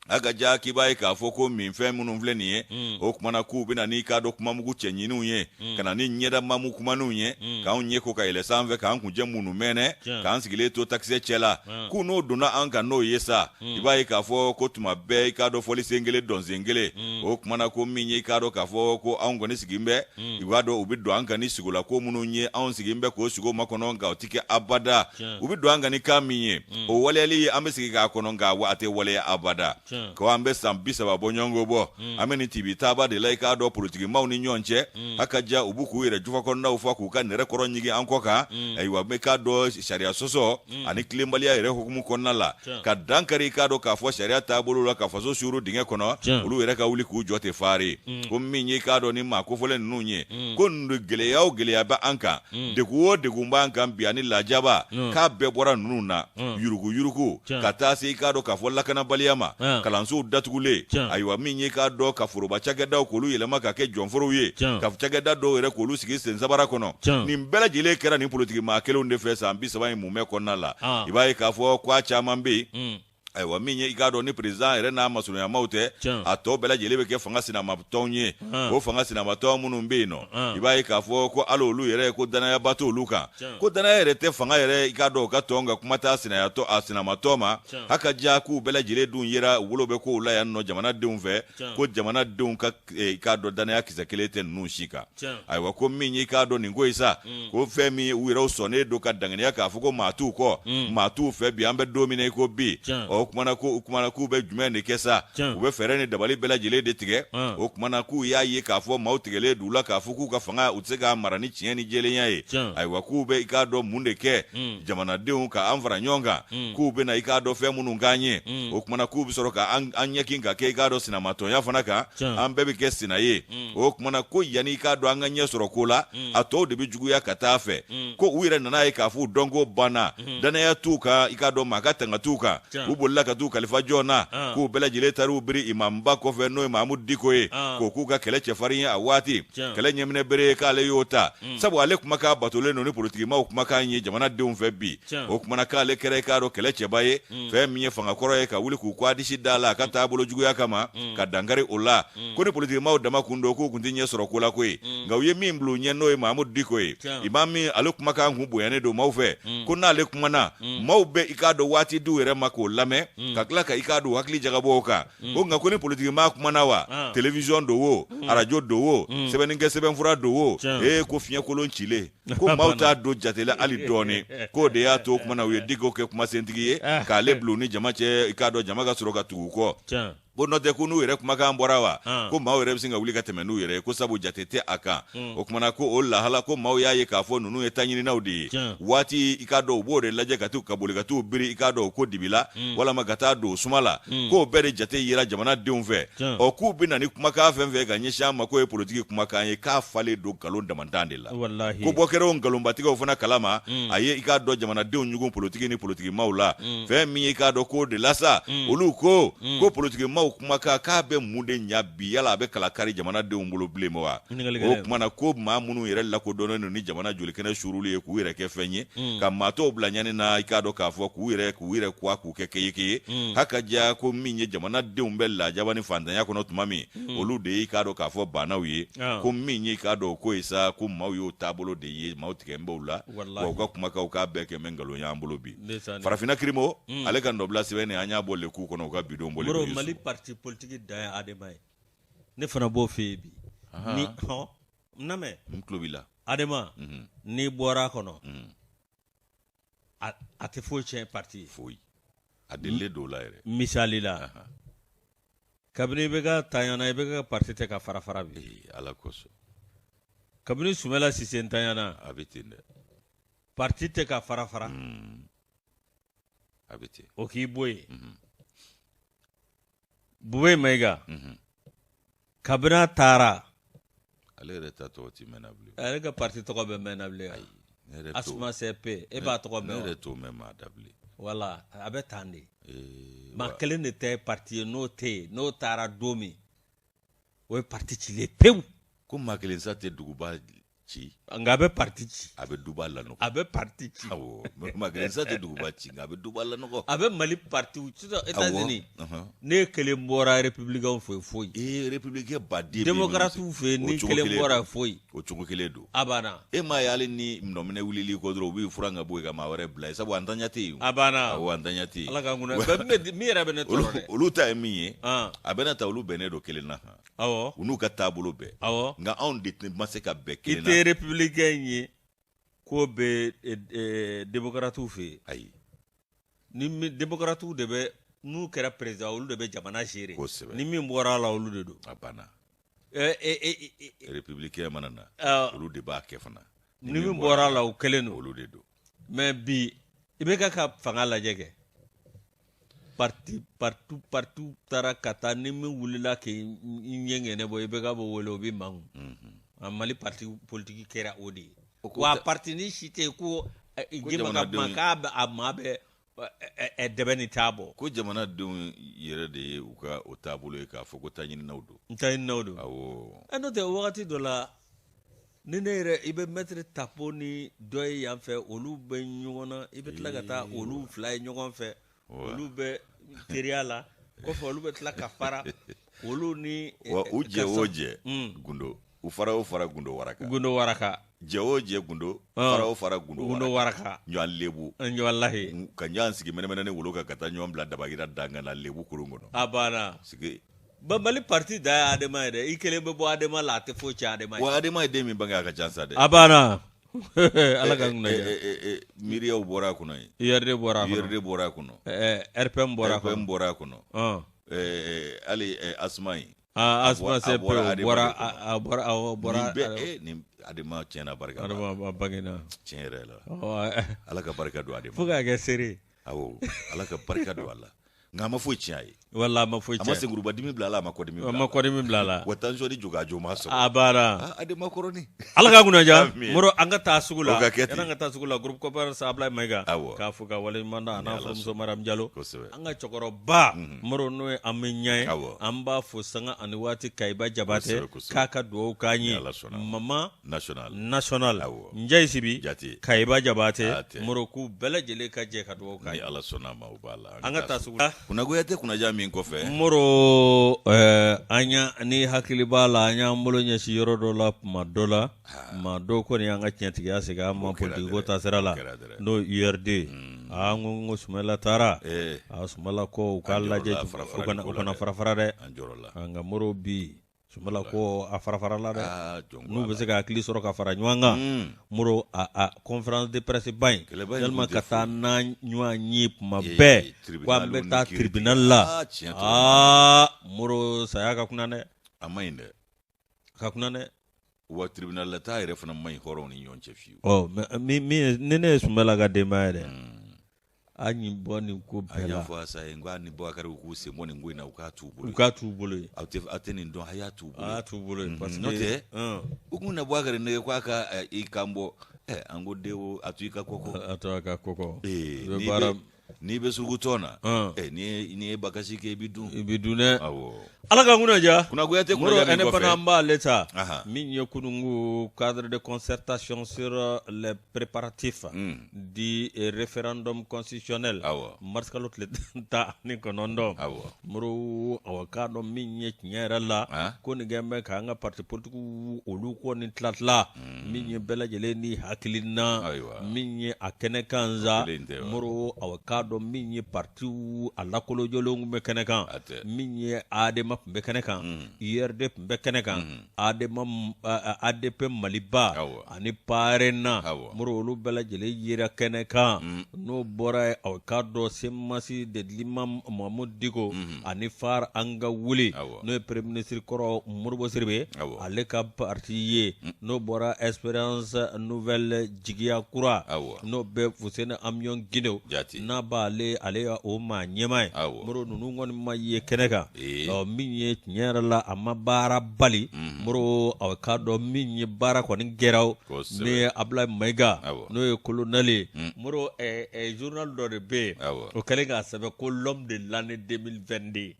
A ka ja k'i b'a ye k'a fɔ ko minfɛn minnu filɛ nin ye, o tuma na k'u bɛna n'i k'a dɔn kumamugu cɛɲininw ye, ka na ni ɲɛdamamu kumaninw ye, k'anw ɲɛ ko ka yɛlɛ sanfɛ, k'an kuncɛ munu mɛnɛ, k'an sigilen to takisɛ cɛ la, k'u n'o donna an kan n'o ye sa, i b'a ye k'a fɔ ko tuma bɛɛ i k'a dɔn fɔli sen kelen dɔn sen kelen. O tuma na ko min ye i k'a dɔn k'a fɔ ko anw kɔni sigilen bɛ, i b'a dɔn u bɛ don an kan ni sigola ko minnu ye, anw sigilen bɛ k'o sigo makɔnɔ, nka o tɛ kɛ abada. U bɛ don an kan ni kan min ye, o waleyali ye an bɛ sigi k'a kɔnɔ, nka a tɛ waleya abada. Ko an bɛ san 30 bɔɲɔgɔnko bɔ, an bɛ nin tibi taaba de la i k'a dɔn politikimaw ni ɲɔgɔn cɛ. A ka ja u b'u k'u yɛrɛ jufa kɔnɔnaw fa k'u ka nɛrɛ kɔrɔ ɲigin an kɔ kan. Ayiwa, bɛ k'a dɔn sariya sɔsɔ ani tilenbaliya yɛrɛ hukumu kɔnɔna la, ka dankari i k'a dɔn k'a fɔ sariya taabolo la, ka faso suuru dingɛ kɔnɔ, olu yɛrɛ ka wuli k'u jɔ tɛ fari. Ko min ye i k'a dɔn ni maa kofɔlen ninnu ye, ko gɛlɛya o gɛlɛya bɛ an kan, degun o degun b'an kan bi ani lajaba, k'a bɛɛ bɔra ninnu na, yurugu yurugu ka taa se i k'a dɔn k'a fɔ lakanabaliya ma, kalansow datugulen. Ayiwa, min ye i k'a dɔn ka foroba cakɛdaw k'olu yɛlɛma ka kɛ jɔnforow ye, ka cakɛda dɔw yɛrɛ k'olu sigi sensabara kɔnɔ, nin bɛɛ lajɛlen kɛra nin politiki maa kelenw de fɛ san 30 in mumɛ kɔnɔna la. I b'a ye k'a fɔ ko a caman bɛ yen. Ayiwa, min ye i k'a dɔn ni président yɛrɛ n'a masurunyamaw tɛ, a tɔ bɛɛ lajɛlen bɛ kɛ fanga sinamatɔnw ye. O fanga sinamatɔn minnu bɛ yen nɔ, i b'a ye k'a fɔ ko hali olu yɛrɛ, ko danayaba t'olu kan, ko danaya yɛrɛ tɛ fanga yɛrɛ i k'a dɔn u ka tɔn kan, kuma t'a sinayatɔ a sinamatɔn ma. A ka ja k'u bɛɛ lajɛlen dun yera u bolo bɛ kow la yan nɔ jamanadenw fɛ, ko jamanadenw ka i k'a dɔn danaya kisɛ kelen tɛ ninnu si kan. Ayiwa, ko min ye i k'a dɔn nin ko ye sa, ko fɛn min ye u yɛrɛ sɔnnen don ka danganiya k'a fɔ ko maa t'u kɔ, maa t'u fɛ bi, an bɛ don min na i ko bi. O kumana ko o kumana k'u bɛ jumɛn de kɛ sa? U bɛ fɛɛrɛ ni dabali bɛɛ lajɛlen de tigɛ. O kumana k'u y'a ye k'a fɔ maaw tigɛlen d'u la k'a fɔ k'u ka fanga u tɛ se k'a mara ni tiɲɛ ni jɛlenya ye. Ayiwa, k'u bɛ i k'a dɔn mun de kɛ jamanadenw ka an fara ɲɔgɔn kan, k'u bɛna i k'a dɔn fɛn minnu k'an ye. O kumana k'u bɛ sɔrɔ ka an ɲɛkin ka kɛ i k'a dɔn sinamatɔnya fana kan, an bɛɛ bɛ kɛ sina ye. O kumana ko yanni i k'a dɔn an ka ɲɛ sɔrɔ ko la, a tɔw de bɛ juguya ka taa fɛ. Ko u yɛrɛ nana ye k'a fɔ u dɔnko banna, danaya t'u kan, i k'a dɔn maa ka tanga t'u kan, u bolila. bolila ka t'u kalifa jɔn na Ah. k'u bɛɛ lajɛlen taar'u biri imamuba kɔfɛ n'o ye mahamudu diko ye Ah. k'o k'u ka kɛlɛ cɛfarin ye a waati Tiɲɛ. kɛlɛ ɲɛminɛ bere k'ale y'o ta sabu ale kumakan batolen don ni politikimaw kumakan ye jamanadenw fɛ bi Tiɲɛ. o kumana k'ale kɛra i k'a dɔn kɛlɛ cɛba ye fɛn min ye fangakɔrɔ ye ka wuli k'u kɔ a disi da la a ka taabolo juguya kama ka dankari o la ko ni politikimaw dama kun don k'u kun tɛ ɲɛ sɔrɔ ko la koyi nka u ye min bila u ɲɛ n'o ye mahamudu diko ye Tiɲɛ. imam min ale kumakan kun bonyanen don maaw fɛ ko n'ale kumana maaw bɛ i k'a dɔn waati d'u yɛrɛ ma k'o lamɛn ka tila ka i k'a dɔn hakili jagabɔ o kan ko nka ko ni politikimaa kumana wa Ah. télévision don wo arajo don wo sɛbɛnnikɛ sɛbɛnfura don wo Tiɲɛ. ee ko fiɲɛkolon cilen ko maaw t'a don jate la hali dɔɔni k'o de y'a to o kumana u ye diko kɛ kumasentigi ye Ah. k'ale bila u ni jama cɛ i k'a dɔn jama ka sɔrɔ ka tugu u kɔ Tiɲɛ. ko n'o tɛ ko n'u yɛrɛ kumakan bɔra wa Ah. ko maaw yɛrɛ bɛ sin ka wuli ka tɛmɛ n'u yɛrɛ ye ko sabu jate tɛ a kan o kumana ko o lahala ko maaw y'a ye k'a fɔ ninnu ye taɲininaw de ye Tiɲɛ. waati i k'a dɔn u b'o de lajɛ ka t'u ka boli ka t'u biri i k'a dɔn ko dibi la walama ka taa don suma la k'o bɛɛ de jate yera jamanadenw fɛ Tiɲɛ. ɔ k'u bɛ na ni kumakan fɛn fɛn ka ɲɛsin an ma k'o ye politiki kumakan ye k'a falen don nkalon damantan de la Walahi. ko bɔ kɛra o nkalonbatigɛw fana kalama a ye i k'a dɔn jamanadenw ɲugun politiki ni politikimaw la fɛn min ye i k'a dɔn k'o de la sa olu ko ko politikimaw kumakan k'a bɛ mun de ɲa bi yala a bɛ kala kari jamanadenw bolo bilen ma wa Ɲininkali o gɛlɛn. tuma na ko maa minnu yɛrɛ lakodɔnnen don ni jamana jolikɛnɛ suuruli ye k'u yɛrɛ kɛ fɛn ye ka maa tɔw bila ɲani na i k'a dɔn k'a fɔ k'u yɛrɛ k'u yɛrɛ kuwa k'u kɛ keyeke ye haka diya ko min ye jamanadenw bɛ lajaba ni fantanya kɔnɔ tuma min olu de ye i k'a dɔn k'a fɔ bannaw ye Ah. ko min ye i k'a dɔn ko ye sa ko maaw y'o taabolo de ye maaw tigɛ b'o la Walahi. wa u ka kumakanw k'a bɛɛ kɛ mɛ nkalon y'an bolo bi Ndeysaan. farafinna kirimo ale ka nɔbila sɛbɛn nin an y'a bɔ leku kɔnɔ u ka bidon bɔlen Moro don Mali Yusu. parti politique dan ye Adema ye. Ne fana b'o f'i ye bi. Ni hɔn n lamɛn n tulo b'i la Adema n'i bɔra a kɔnɔ a tɛ foyi tiɲɛ parti ye. foyi a delilen don o la yɛrɛ Misali la kabini i bɛ ka tanyana i bɛ ka parti tɛ ka fara fara bi. Ee, ala kosɔn Kabini Sumala Sise ntanyana a bɛ ten dɛ parti tɛ ka fara fara a bɛ ten o k'i bɔ yen. Bube Mayiga kabini a taara ale yɛrɛ ta tɔgɔ ti mɛnna bilen ale ka parti tɔgɔ bɛ mɛnna bilen wa? ne yɛrɛ t'o Asuma CP e b'a tɔgɔ ne mɛn wa? yɛrɛ t'o mɛn maa da bilen Wala a bɛ tan de. Ee, Maa kelen de tɛ parti ye n'o tɛ yen n'o taara don min o ye parti cilen pewu ko maa kelen sa tɛ duguba ci nka a bɛ parti ci a bɛ duba lanɔgɔ a bɛ parti ci awɔ maa kelen sa tɛ duguba ci nka a bɛ duba lanɔgɔ a bɛ Mali parti sisan États-Unis Awɔ, ne kelen bɔra républicain fɛ yen foyi ee républicain baden bɛ yen démocrate fɛ yen O ni cogo kelen kelen bɔra don. foyi o cogo kelen don a banna e m'a ye hali ni nɔminɛ wulili kɔ dɔrɔn u b'i furan ka bɔ yen ka maa wɛrɛ bila yen sabu an tanya tɛ yen a banna awɔ an tanya tɛ yen Ala k'an kunna bɛɛ min yɛrɛ bɛ ne olu tɔɔrɔ dɛ olu ta ye min ye Ah, a bɛna ta olu bɛnnen don kelen na han awɔ u n'u ka taabolo bɛɛ awɔ nka anw de tɛ ma se ka bɛn i kelen tɛ na républicain ye k'o bɛ démocrate fɛ yen ayi ni min démocrate de bɛ n'u kɛra président olu de bɛ jamana gérer Kosɛbɛ. ni min bɔra a la olu de don a banna ɛ ɛ ɛ ɛ, républicain mana na ɛ, olu de b'a kɛ fana ni min bɔra a la o kelen don olu de don mais bi i bɛ ka fanga lajɛ kɛ parti partout partout taara ka taa ni min wulila k'i ɲɛ ŋɛnɛ bɔ i bɛ ka b'o wele o bɛ mangun a Mali parti politique kɛra o de ye O ko wa tɛ- parti ni si tɛ yen ko Ko jɛma ka kuma jamanadenw- k'a bɛ a maa bɛ dɛbɛ ni t'a bɔ ko jamanadenw yɛrɛ de ye u ka o taabolo ye k'a fɔ ko taɲininaw don n ta ɲininaw don awɔ ɛ n'o tɛ wagati dɔ la ni ne yɛrɛ i bɛ maître Tapo ni dɔ ye yan fɛ olu bɛ ɲɔgɔn na i bɛ tila ka taa olu fila ye ɲɔgɔn fɛ olu bɛ teriya la kɔfɛ olu bɛ tila ka fara olu ni wa u jɛ o karisa- jɛ Mm. gundo u fara o fara gundo waraka gundo waraka jɛ o jɛ gundo Ah. fara o fara gundo gundo waraka waraka ɲɔgɔn lebu walahi ka ɲɔgɔn sigi mɛnɛmɛnɛ ni wolo kan ka taa ɲɔgɔn bila dabagira dangan na lebu kurun kɔnɔ a banna sigi ba Mali parti da ye Adema ye dɛ i kelen bɛ bɔ Adema la a tɛ foyi tiɲɛ Adema ye wa adema ye den min bange a ka ca sa dɛ a banna Ala ka kunna Eh, diya eh, eh, eh, miiriyaw bɔra a kɔnɔ yen URD bɔra a kɔnɔ URD bɔra a kɔnɔ RPM bɔra a RPM kɔnɔ bɔra a kɔnɔ Ɔn. Eh, eh, hali asuma in Ah, Asuma A CP bɔra o Adema bɔra de kɔnɔ. a bɔra awɔ bɔra nin bɛɛ nin adema tiɲɛna barika b'a la. Adama a bangena tiɲɛ yɛrɛ la Ɔ, ala ka barika don adema fo k'a kɛ seere ye. awɔ ala ka barika don a la Nka a ma foyi tiɲɛ a ye. Wala a ma foyi tiɲɛ. A ma senkurubadimi bila a la, a ma kɔdimi bila a la. A ma kɔdimi bila a la. Wa tension ni jokajɔ m'a sɔrɔ. A banna. ADEMA kɔrɔnin. Ala k'an kunna diya. Moro an ka taa sugu la. O ka kɛ ten. Yanni an ka taa sugu la groupe commerce Ablaye Mayiga. Awɔ. K'a fo ka waleɲuman dɔn a n'a furumuso Mariam Jalo. Kosɛbɛ. An ka cɛkɔrɔba. Moro n'o ye an bɛ ɲɛ ye. Awɔ. An b'a fo sanga ani waati Kayiba Jabatɛ. Kosɛbɛ, kosɛbɛ. K'a ka dugawu k'an ye. Ni Ala sɔnna. Mama. National. National. Awɔ. Njayi Sibi. Jate. Kayiba Jabatɛ. A tɛ. Moro k'u bɛɛ lajɛlen ka jɛ ka dugawu k'an Ni ye. Ala sɔnna a ma o b'a la. An ka taa sugu la. Kunnagoya tɛ kunnaja min kɔfɛ. Moro an y'a ni hakili b'a la an y'an bolo ɲɛsin yɔrɔ dɔ la tuma dɔ la maa dɔw kɔni y'an ka tiɲɛtigiya segin an ma politiki ko taasira la n'o ye URD an ko Sumayila taara a Sumayila ko u k'a lajɛ u kana farafara dɛ nka Moro bi Sumayila ko a farafarala dɛ n'u bɛ se ka hakili sɔrɔ ka fara ɲɔgɔn kan Moro a conférence de presse ba in walima ka taa n'a ɲɔgɔn ye tuma bɛɛ ko an bɛ taa tribunal la aa Moro saya ka kunna dɛ a man ɲi dɛ a ka kunna dɛ wa tribunal la taa yɛrɛ fana man ɲi hɔrɔnw ni ɲɔgɔn cɛ fiyewu ɔ min ni ne ye Sumayila ka denbaya ye dɛ an y'i bɔ nin ko bɛɛ la. A y'a fɔ Asa ye n ko a ni Bubakari u k'u sen bɔ nin ko in na u k'a t'u bolo. U k'a t'u bolo yen. Aw tɛ aw tɛ nin dɔn a y'a t'u bolo. A y'a t'u bolo yen parce que. N'o tɛ u kun na Bubakari nɛgɛ k'a ka i kan bɔ ɛ an ko den a to i ka kɔkɔ. A to a ka kɔkɔ. Ee n'i bɛ surugutɔn na. Ɛ n'i ye bakasi kɛ i bɛ dun. I bɛ dun dɛ. Awɔ. Ala k'an kunna diya. Kunnagoya tɛ kunnaja min kɔfɛ. Moro fana an b'ale ta. Min ye kununko cadre de concertation sur les préparatifs du référendum constitutionnel. Awɔ. Mars kalo tile 19. Awɔ. Moro awa k'a dɔn min ye tiɲɛ yɛrɛ la. Ko nin kɛlen bɛ k'an ka parti politiques olu kɔni tila tila. Min ye bɛɛ lajɛlen ni hakilina. Ayiwa. Min ye a kɛnɛ kan sa. Moro awa k'a dɔn min ye partiw a lakolojɔlenw tun bɛ kɛnɛ kan. Min ye ADEMA tun bɛ kɛnɛ kan URD tun bɛ kɛnɛ kan ADEMA ADP Maliba ani PARENA Moro olu bɛɛ lajɛlen yera kɛnɛ kan n'o bɔra yen aw k'a dɔn CMAS de l'imam Mahmoud Dicko ani FARE an ka wuli n'o ye premier ministre kɔrɔ Modibo Sidibe ale ka parti ye n'o bɔra Espérance nouvelle jigiya kura n'o bɛ Fuseni Amion Guindo n'a b'ale ale ya o maa ɲɛmaa ye Moro ninnu kɔni ma ye kɛnɛ kan min ye tiɲɛ yɛrɛ la a ma baara bali Moro aw k'a dɔn min ye baara kɔni kɛra min ye Abulayi Mayiga n'o ye colonel ye Moro journal dɔ de bɛ yen o kɛlen k'a sɛbɛn ko l'homme de l'année 2022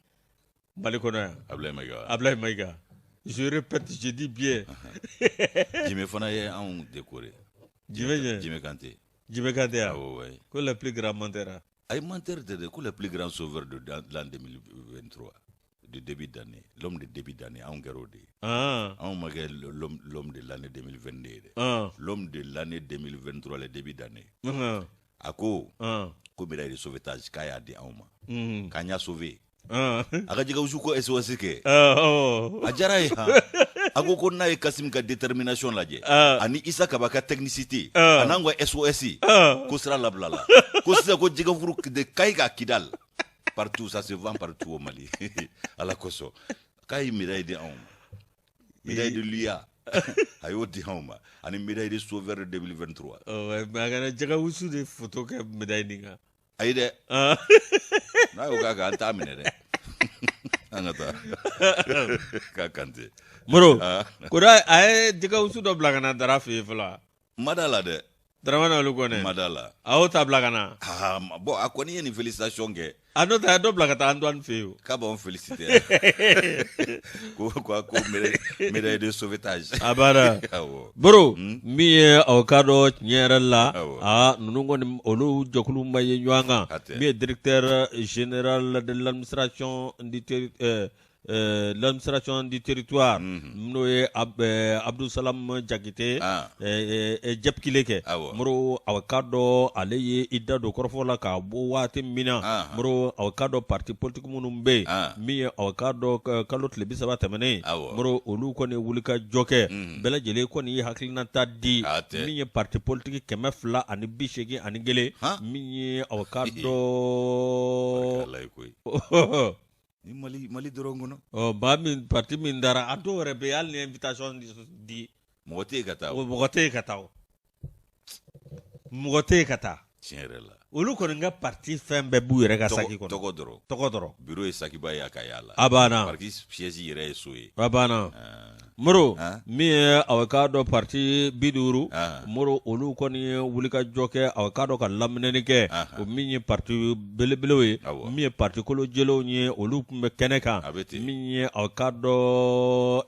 Mali kɔnɔ yan Abulayi Mayiga je répète je dis bien Jimɛ fana ye anw décoré Jimɛ Jimɛ Kante Jimɛ Kante ko le plus grand menteur ayi menteur tɛ dɛ ko le plus grand sauveur de l'an 2023 de début d'année l'homme de début d'année anw kɛra o de ye anw ma kɛ l'homme de l'année 2022 ye dɛ l'homme de l'année 2023 le début d'année a ko ko médaille de sauvetage k'a y'a di anw ma k'an y'a sauver a ka jɛgɛwusu ko SOS kɛ a diyara ye han a ko ko n'a ye Kasim ka détermination lajɛ ani Isa Kaba ka technicité a n'an ka SOS ko sira labilala ko sisan ko jɛgɛfuru de Kayi ka Kidal partout ça se vend partout au Mali ala kosɔn k'a ye médaille di anw ma médaille de l'UA a y'o di anw ma ani médaille de sauveur de 2023 mais a kana jɛgɛwusu de photo kɛ médaille nin kan ayi dɛ n'a y'o k'a kan an t'a minɛ dɛ an ka taa k'a Kante Moro ko a ye jɛgɛwusu dɔ bila ka na Dara fɛ yen fɔlɔ n ma da la dɛ Dramane olu kɔnɛ n ma da la a y'o ta bila ka na bon a kɔni ye nin félicitation kɛ a n'o tɛ a ye dɔ bila ka taa Antoine fɛ yen k'a b'anw féliciter ko ko médaille de sauvetage a banna awɔ Moro min ye aw k'a dɔn tiɲɛ yɛrɛ la aa ninnu kɔni olu jɛkulu ma ye ɲɔgɔn kan min ye directeur général de l'administration du l'administration du territoire n'o ye Abdou Salam Jakite Jɛpikile kɛ Moro aw k'a dɔn ale ye i da don kɔrɔfɔ la k'a bɔ waati min na Moro aw k'a dɔn parti politique minnu bɛ yen min ye aw k'a dɔn kalo tile 30 tɛmɛnen Moro olu kɔni wuli ka jɔ kɛ bɛɛ lajɛlen kɔni ye hakilinata di min ye parti politique 281 min ye aw k'a dɔn ni Mali Mali dɔrɔn kɔnɔ. Ɔ ba min parti min dara a dɔw yɛrɛ bɛ yen hali ni invitation di. Mɔgɔ tɛ yen ka taa o. Mɔgɔ tɛ yen ka taa o. Mɔgɔ tɛ yen ka taa. Tiɲɛ yɛrɛ la. Olu kɔni ka parti fɛn bɛɛ b'u yɛrɛ ka saki kɔnɔ. Tɔgɔ dɔrɔn. Tɔgɔ dɔrɔn. Bureau ye sakiba ye a ka yaala. A banna. Parti siège yɛrɛ ye so ye. A banna. Moro min ye aw k'a dɔn parti 50 Moro olu kɔni ye wulikajɔ kɛ aw k'a dɔn ka laminɛni kɛ o min ye parti belebelew ye min ye parti kolo jɛlenw ye olu tun bɛ kɛnɛ kan min ye aw k'a dɔn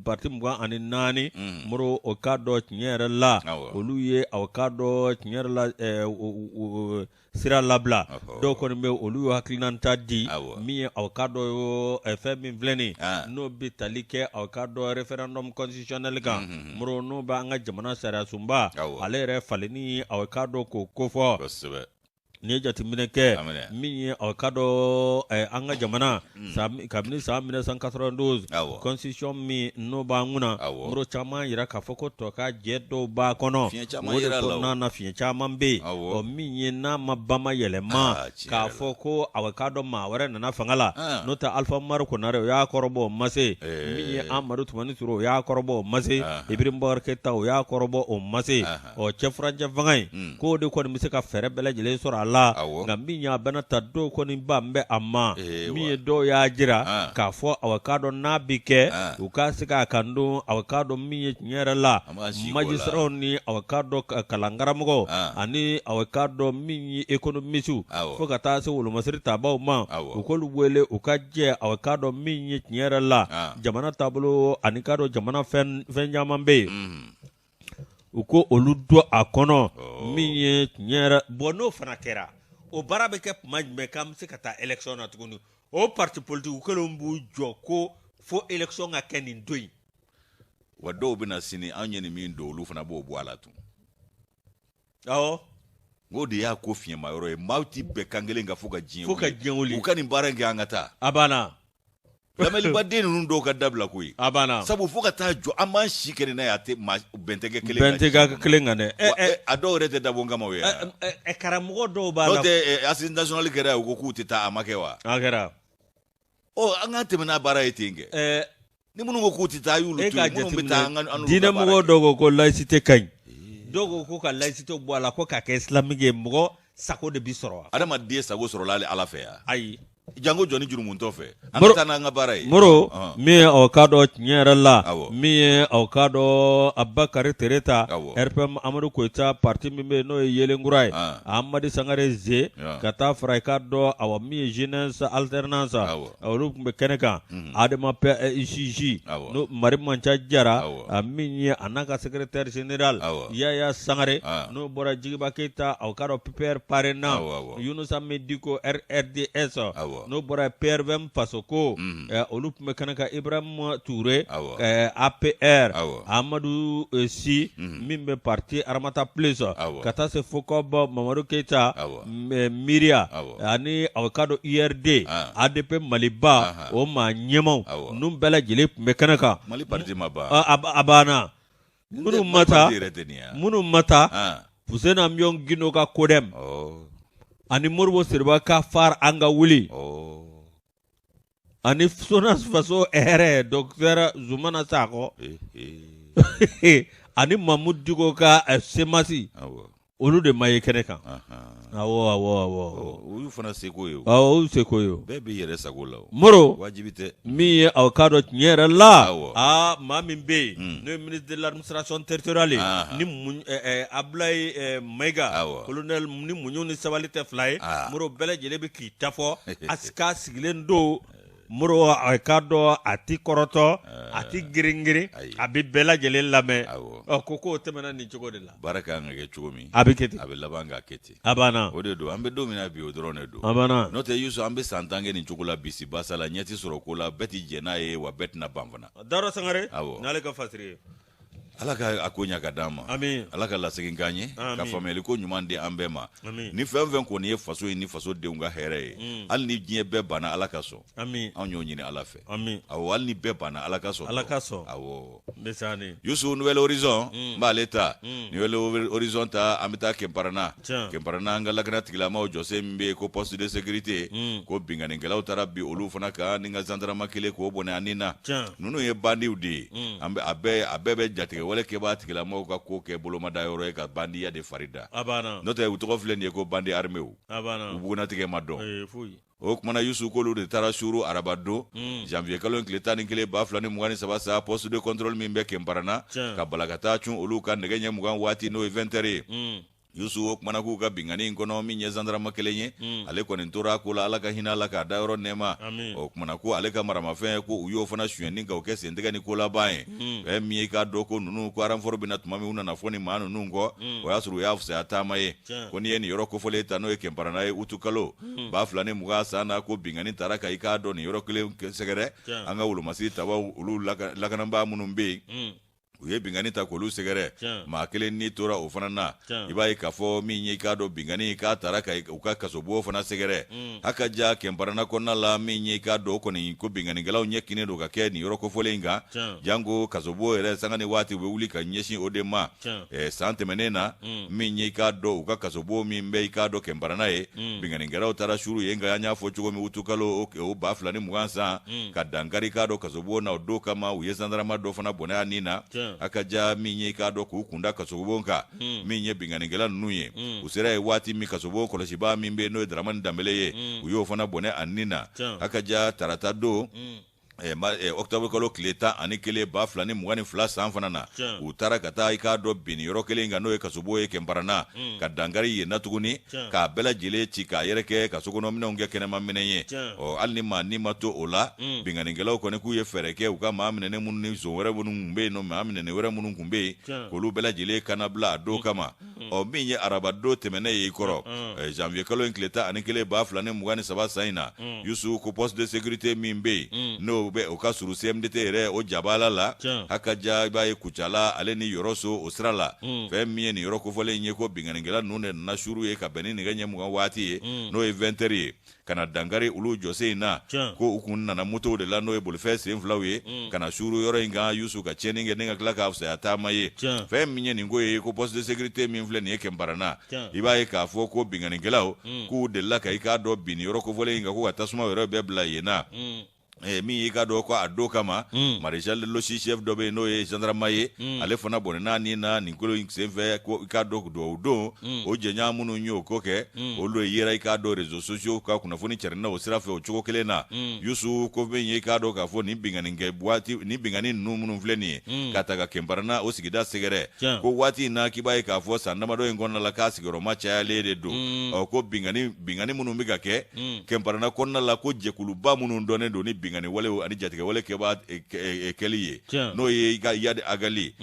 parti 24 Moro o k'a dɔn tiɲɛ yɛrɛ la olu ye aw k'a dɔn tiɲɛ yɛrɛ la sira labila dɔw kɔni bɛ olu ye hakilinata di min ye aw k'a dɔn fɛn min filɛ nin n'o bɛ tali kɛ aw k'a dɔn référendum constitutionnel kan Moro n'o bɛ an ka jamana sariyasunba ale yɛrɛ falenni aw k'a dɔn k'o kofɔ. N'i ye jateminɛ kɛ min ye aw k'a dɔn an ka jamana kabini san 1992 constitution min n'o b'an kunna Moro caman jira k'a fɔ ko tɔ ka jɛ dɔw b'a kɔnɔ o de kɔnɔna na fiɲɛ caman bɛ yen ɔ min ye n'a ma bama yɛlɛma k'a fɔ ko aw k'a dɔn maa wɛrɛ nana fanga la n'o tɛ Alifa Umaru Konare o y'a kɔrɔbɔ o ma se min ye Amadu Tumani Ture o y'a kɔrɔbɔ o ma se Ibrahim Boubacar Keita o y'a kɔrɔbɔ o ma se ɔ cɛ furancɛ fanga in hmm. k'o de kɔni bɛ se ka fɛɛrɛ bɛɛ lajɛlen sɔrɔ a la nka min y'a bɛna ta dɔw kɔni ban bɛ a ma min ye dɔw y'a jira ah. k'a fɔ aw k'a dɔn n'a bɛ kɛ ah. u ka se k'a kan don aw k'a dɔn min ye tiɲɛ yɛrɛ la majisitaraw ni aw k'a dɔn kalankaramɔgɔw ah. ani aw k'a dɔn min ye ekonomisiw fo ka taa se wolomasiri tabaw ma u k'olu wele u ka jɛ aw k'a dɔn min ye tiɲɛ yɛrɛ la jamana taabolo ani k'a dɔn jamana fɛn caman bɛ yen hmm. u ko olu don a kɔnɔ min ye tiɲɛ yɛrɛ bon n'o fana kɛra o baara bɛ kɛ tuma jumɛn k'an bɛ se ka taa élection na tuguni o parti politique kelenw b'u jɔ ko fo élection ka kɛ nin don in wa dɔw bɛna sini anw ye nin min don olu fana b'o bɔ a la tun awɔ o de y'a ko fiɲɛma yɔrɔ ye maaw ti bɛn kan kelen kan fo ka diɲɛ fo ka diɲɛ wuli u ka nin baara in kɛ an ka taa a banna lamɛnlibaden ninnu dɔw ka dabila koyi a banna sabu fo ka taa jɔ an b'an si kɛ nin na ye a tɛ maa bɛn tɛ kɛ kelen bɛn tɛ kɛ kelen kan dɛ a dɔw yɛrɛ tɛ dabɔ kama o ye karamɔgɔ dɔw b'a la n'o tɛ assise nationale kɛra u ko k'u tɛ taa a ma kɛ wa a kɛra ɔ an ka tɛmɛ n'a baara ye ten kɛ ni minnu ko k'u tɛ taa y'olu to yen minnu bɛ taa an ka an diinɛ mɔgɔw dɔw ko ko laïcité ka ɲi dɔw ko ko ka laïcité bɔ a la ko k'a kɛ islamique ye mɔgɔ sago de bi sɔrɔ wa adamaden sago sɔrɔla hali ala fɛ yan ayi janko jɔni jurumuntɔ fɛ an ka taa n'an ka baara ye moro min ye aw k'a dɔn tiɲɛ yɛrɛ la min ye aw k'a dɔn Abakari Tereta RPM Amadu Koyita parti min bɛ yen n'o ye Yelenkura ye Amadi Sangare Ze ka taa fara i k'a dɔn awa min ye jeunesse alternance olu tun bɛ kɛnɛ kan Adema PUCJ n'o Mari Manca Jara min ye a n'a ka secrétaire général Yaya Sangare n'o bɔra Jigiba Keyita aw k'a dɔn PPR Parena Yunusa Diko RRDS n'o bɔra PRVM Fasoko olu tun bɛ kɛnɛ kan Ibrahima Ture APR Amadu Si min bɛ parti Aramata Plus ka taa se FOCOB Mamadu Keyita Miiriya ani aw k'a dɔn URD ADP Maliba o maa ɲɛmaw ninnu bɛɛ lajɛlen tun bɛ kɛnɛ kan Mali parti ma ban a banna minnu ma taa minnu ma taa Fuseni Amiɔn Gindo ka CODEM ani Moribo Seriba ka FARE an ka wuli ani SONAS Faso hɛrɛ docteur Zumana Sakɔ ani Mamudu Diko ka CMAS olu de ma ye kɛnɛ kan awɔ awɔ awɔ o y'u fana seko ye o y'u seko ye bɛɛ b'i yɛrɛ sago la Moro wajibi tɛ min ye aw k'a dɔn tiɲɛ yɛrɛ la aa maa min bɛ yen n'o ye ministre de l'administration territoriale ye ni Abulayi Mayiga colonel ni muɲu ni sabali tɛ fila ye Moro bɛɛ lajɛlen bɛ k'i ta fɔ a k'a sigilen don Moro a k'a dɔn a tɛ kɔrɔtɔ a tɛ girin girin a bɛ bɛɛ lajɛlen lamɛn ɔ ko k'o tɛmɛna nin cogo de la baara ka kan ka kɛ cogo min a bɛ kɛ ten a bɛ laban k'a kɛ ten a banna o de don an bɛ don min na bi o dɔrɔn de don a banna n'o tɛ Yusu an bɛ san 10 kɛ nin cogo la bisi basa la ɲɛ tɛ sɔrɔ ko la bɛɛ tɛ jɛn n'a ye wa bɛɛ tɛna ban fana Dawuda Sangare awɔ n'ale ka fasiri ye Ala ka a ko ɲa ka d'an ma Ami. Ala ka lasegin k'an ye ka faamuyali ko ɲuman di an bɛɛ ma Ami. ni fɛn fɛn kɔni ye faso ye ni faso denw ka hɛrɛ ye hali ni diɲɛ bɛɛ banna Ala ka sɔn Ami. anw y'o ɲini Ala fɛ Ami. awɔ hali ni bɛɛ banna Ala ka sɔn Ala ka sɔn. awɔ Ndesaani. Yusu Nouvel Horizon n b'ale ta Nouvel Horizon ta an bɛ taa Kɛnparana Tiɲɛ. Kɛnparana an ka lakana tigilamaw jɔsen min bɛ yen ko poste de sécurité ko binkannikɛlaw taara bin olu fana kan ni ka zandarama kelen k'o bɔnɛ a ni na Tiɲɛ. ninnu ye bandiw de ye an bɛ a bɛɛ bɛ jatigɛ jatigɛwale kɛbaa tigilamɔgɔw ka ko kɛ bolomada yɔrɔ ye ka bandiya de fari da. N'o tɛ u tɔgɔ filɛ nin ye ko bandi arméw, u bugunnatigɛ ma dɔn. O kumana Yusu k'olu de taara suuru araba don hmm. janvier kalo in tile 11 2023 sa poste de contrôle min bɛ Kɛnparana ka bala ka taa cun olu kan nɛgɛ ɲɛ 20 waati n'o ye 20 heures ye hmm. Yusu o kumana k'u ka binkanni in kɔnɔ min ye zandarama kelen ye hmm. ale kɔni tora ko la Ala ka hinɛ a la k'a dayɔrɔ nɛɛma o kumana ko ale ka maramafɛn ko u y'o fana sonyɛni ka o kɛ sentigɛ ni ko laban ye fɛn min ye i k'a dɔn ko ninnu ko renfort bɛ na tuma min u nana fɔ ni maa ninnu kɔ o y'a sɔrɔ u y'a fisaya taama ye ko n'i ye nin yɔrɔ kofɔlen ta n'o ye Kɛnparana ye utukalo 2020 san na ko binkanni taara ka i k'a dɔn nin yɔrɔ kelen sɛgɛrɛ an ka wolomasiri tabaw olu lakanabaa minnu bɛ yen u ye binkanni ta k'olu sɛgɛrɛ maa kelen ni tora o fana na i b'a ye k'a fɔ min ye i k'a dɔn binkanni k'a taara ka u ka kasobon fana sɛgɛrɛ a ka ja Kɛnparana kɔnɔna la min ye i k'a dɔn o kɔni ko binkannikɛlaw ɲɛ kinnen don ka kɛ nin yɔrɔ kofɔlen in kan janko kasobon yɛrɛ sanga ni waati u bɛ wuli ka ɲɛsin o de ma san tɛmɛnen na min ye i k'a dɔn u ka kasobon min bɛ i k'a dɔn Kɛnparana ye binkannikɛlaw taara suuru yen nka an y'a fɔ cogo min utukalo o 2020 san ka dankari i k'a dɔn kasobon na o don kama u ye zandarama dɔ fana bɔnɛ a ni na a ka ja min ye i k'a dɔn k'u kunda kasobon kan min ye binkannikɛla ninnu ye u sera yen waati min kasobon kɔlɔsibaa min bɛ yen n'o ye Daramani Danbele ye u y'o fana bɔnɛ a ni na a ka ja tarata don octobre kalo tile 11 2022 san fana na u taara ka taa i k'a dɔn bin yɔrɔ kelen kan n'o ye kasobon ye Kɛnparana ka dankari yen na tuguni k'a bɛɛ lajɛlen ci k'a yɛrɛkɛ ka sokɔnɔminɛnw kɛ kɛnɛma minɛn ye ɔ hali ni maa ni ma to o la binkannikɛlaw kɔni k'u ye fɛɛrɛ kɛ u ka maa minɛnen minnu ni zon wɛrɛ minnu tun bɛ yen nɔ maa minɛnen wɛrɛ minnu tun bɛ yen k'olu bɛɛ lajɛlen kannabila a don kama ɔ min ye araba don tɛmɛnen ye i kɔrɔ janvier kalo in tile 11 2023 san in na Yusu ko poste de sécurité min bɛ yen n'o bɛ o ka surun CMDT yɛrɛ o jabala la a ka ja i b'a ye Kucala ale ni Yɔrɔso o sira la fɛn min ye nin yɔrɔ kofɔlen in ye ko binkannikɛla ninnu de nana suuru yen ka bɛn ni nɛgɛ ɲɛ 20 waati ye n'o ye 20 heures ye ka na dankari olu jɔsen in na ko u kun nana motow de la n'o ye bolifɛn sen filaw ye ka na suuru yɔrɔ in kan Yusu ka tiɲɛni kɛ ni ka tila k'a fisaya taama ye fɛn min ye nin ko ye ko poste de sécurité min filɛ nin ye Kɛnparana i b'a ye k'a fɔ ko binkannikɛlaw k'u delila ka i k'a dɔn bin yɔrɔ kofɔlen in kan ko ka tasuma yɛrɛ bɛɛ bila yen na min y'i k'a dɔn ko a don kama maréchal de logis chef dɔ bɛ yen n'o ye gendarme ye ale fana bɔnɛna a ni na nin ko in senfɛ ko i k'a dɔn dugawu don o jɛɲɔgɔn minnu y'o ko kɛ olu de yera i k'a dɔn réseaux sociaux ka kunnafoni carinna o sira fɛ o cogo kelen na Yusu ko min ye i k'a dɔn k'a fɔ nin binkanni kɛ waati nin binkanni ninnu minnu filɛ nin ye ka ta ka Kɛnparana o sigida sɛgɛrɛ ko waati in na k'i b'a ye k'a fɔ san damadɔ in kɔnɔna la k'a sigiyɔrɔma cayalen de don ɔ ko binkanni minnu bɛ ka kɛ Kɛnparana kɔnɔna la ko jɛkuluba minnu dɔnnen don ni binkanni walew ani jatigɛwale kɛba kɛli ye n'o ye i ka Iyad Ag Ghali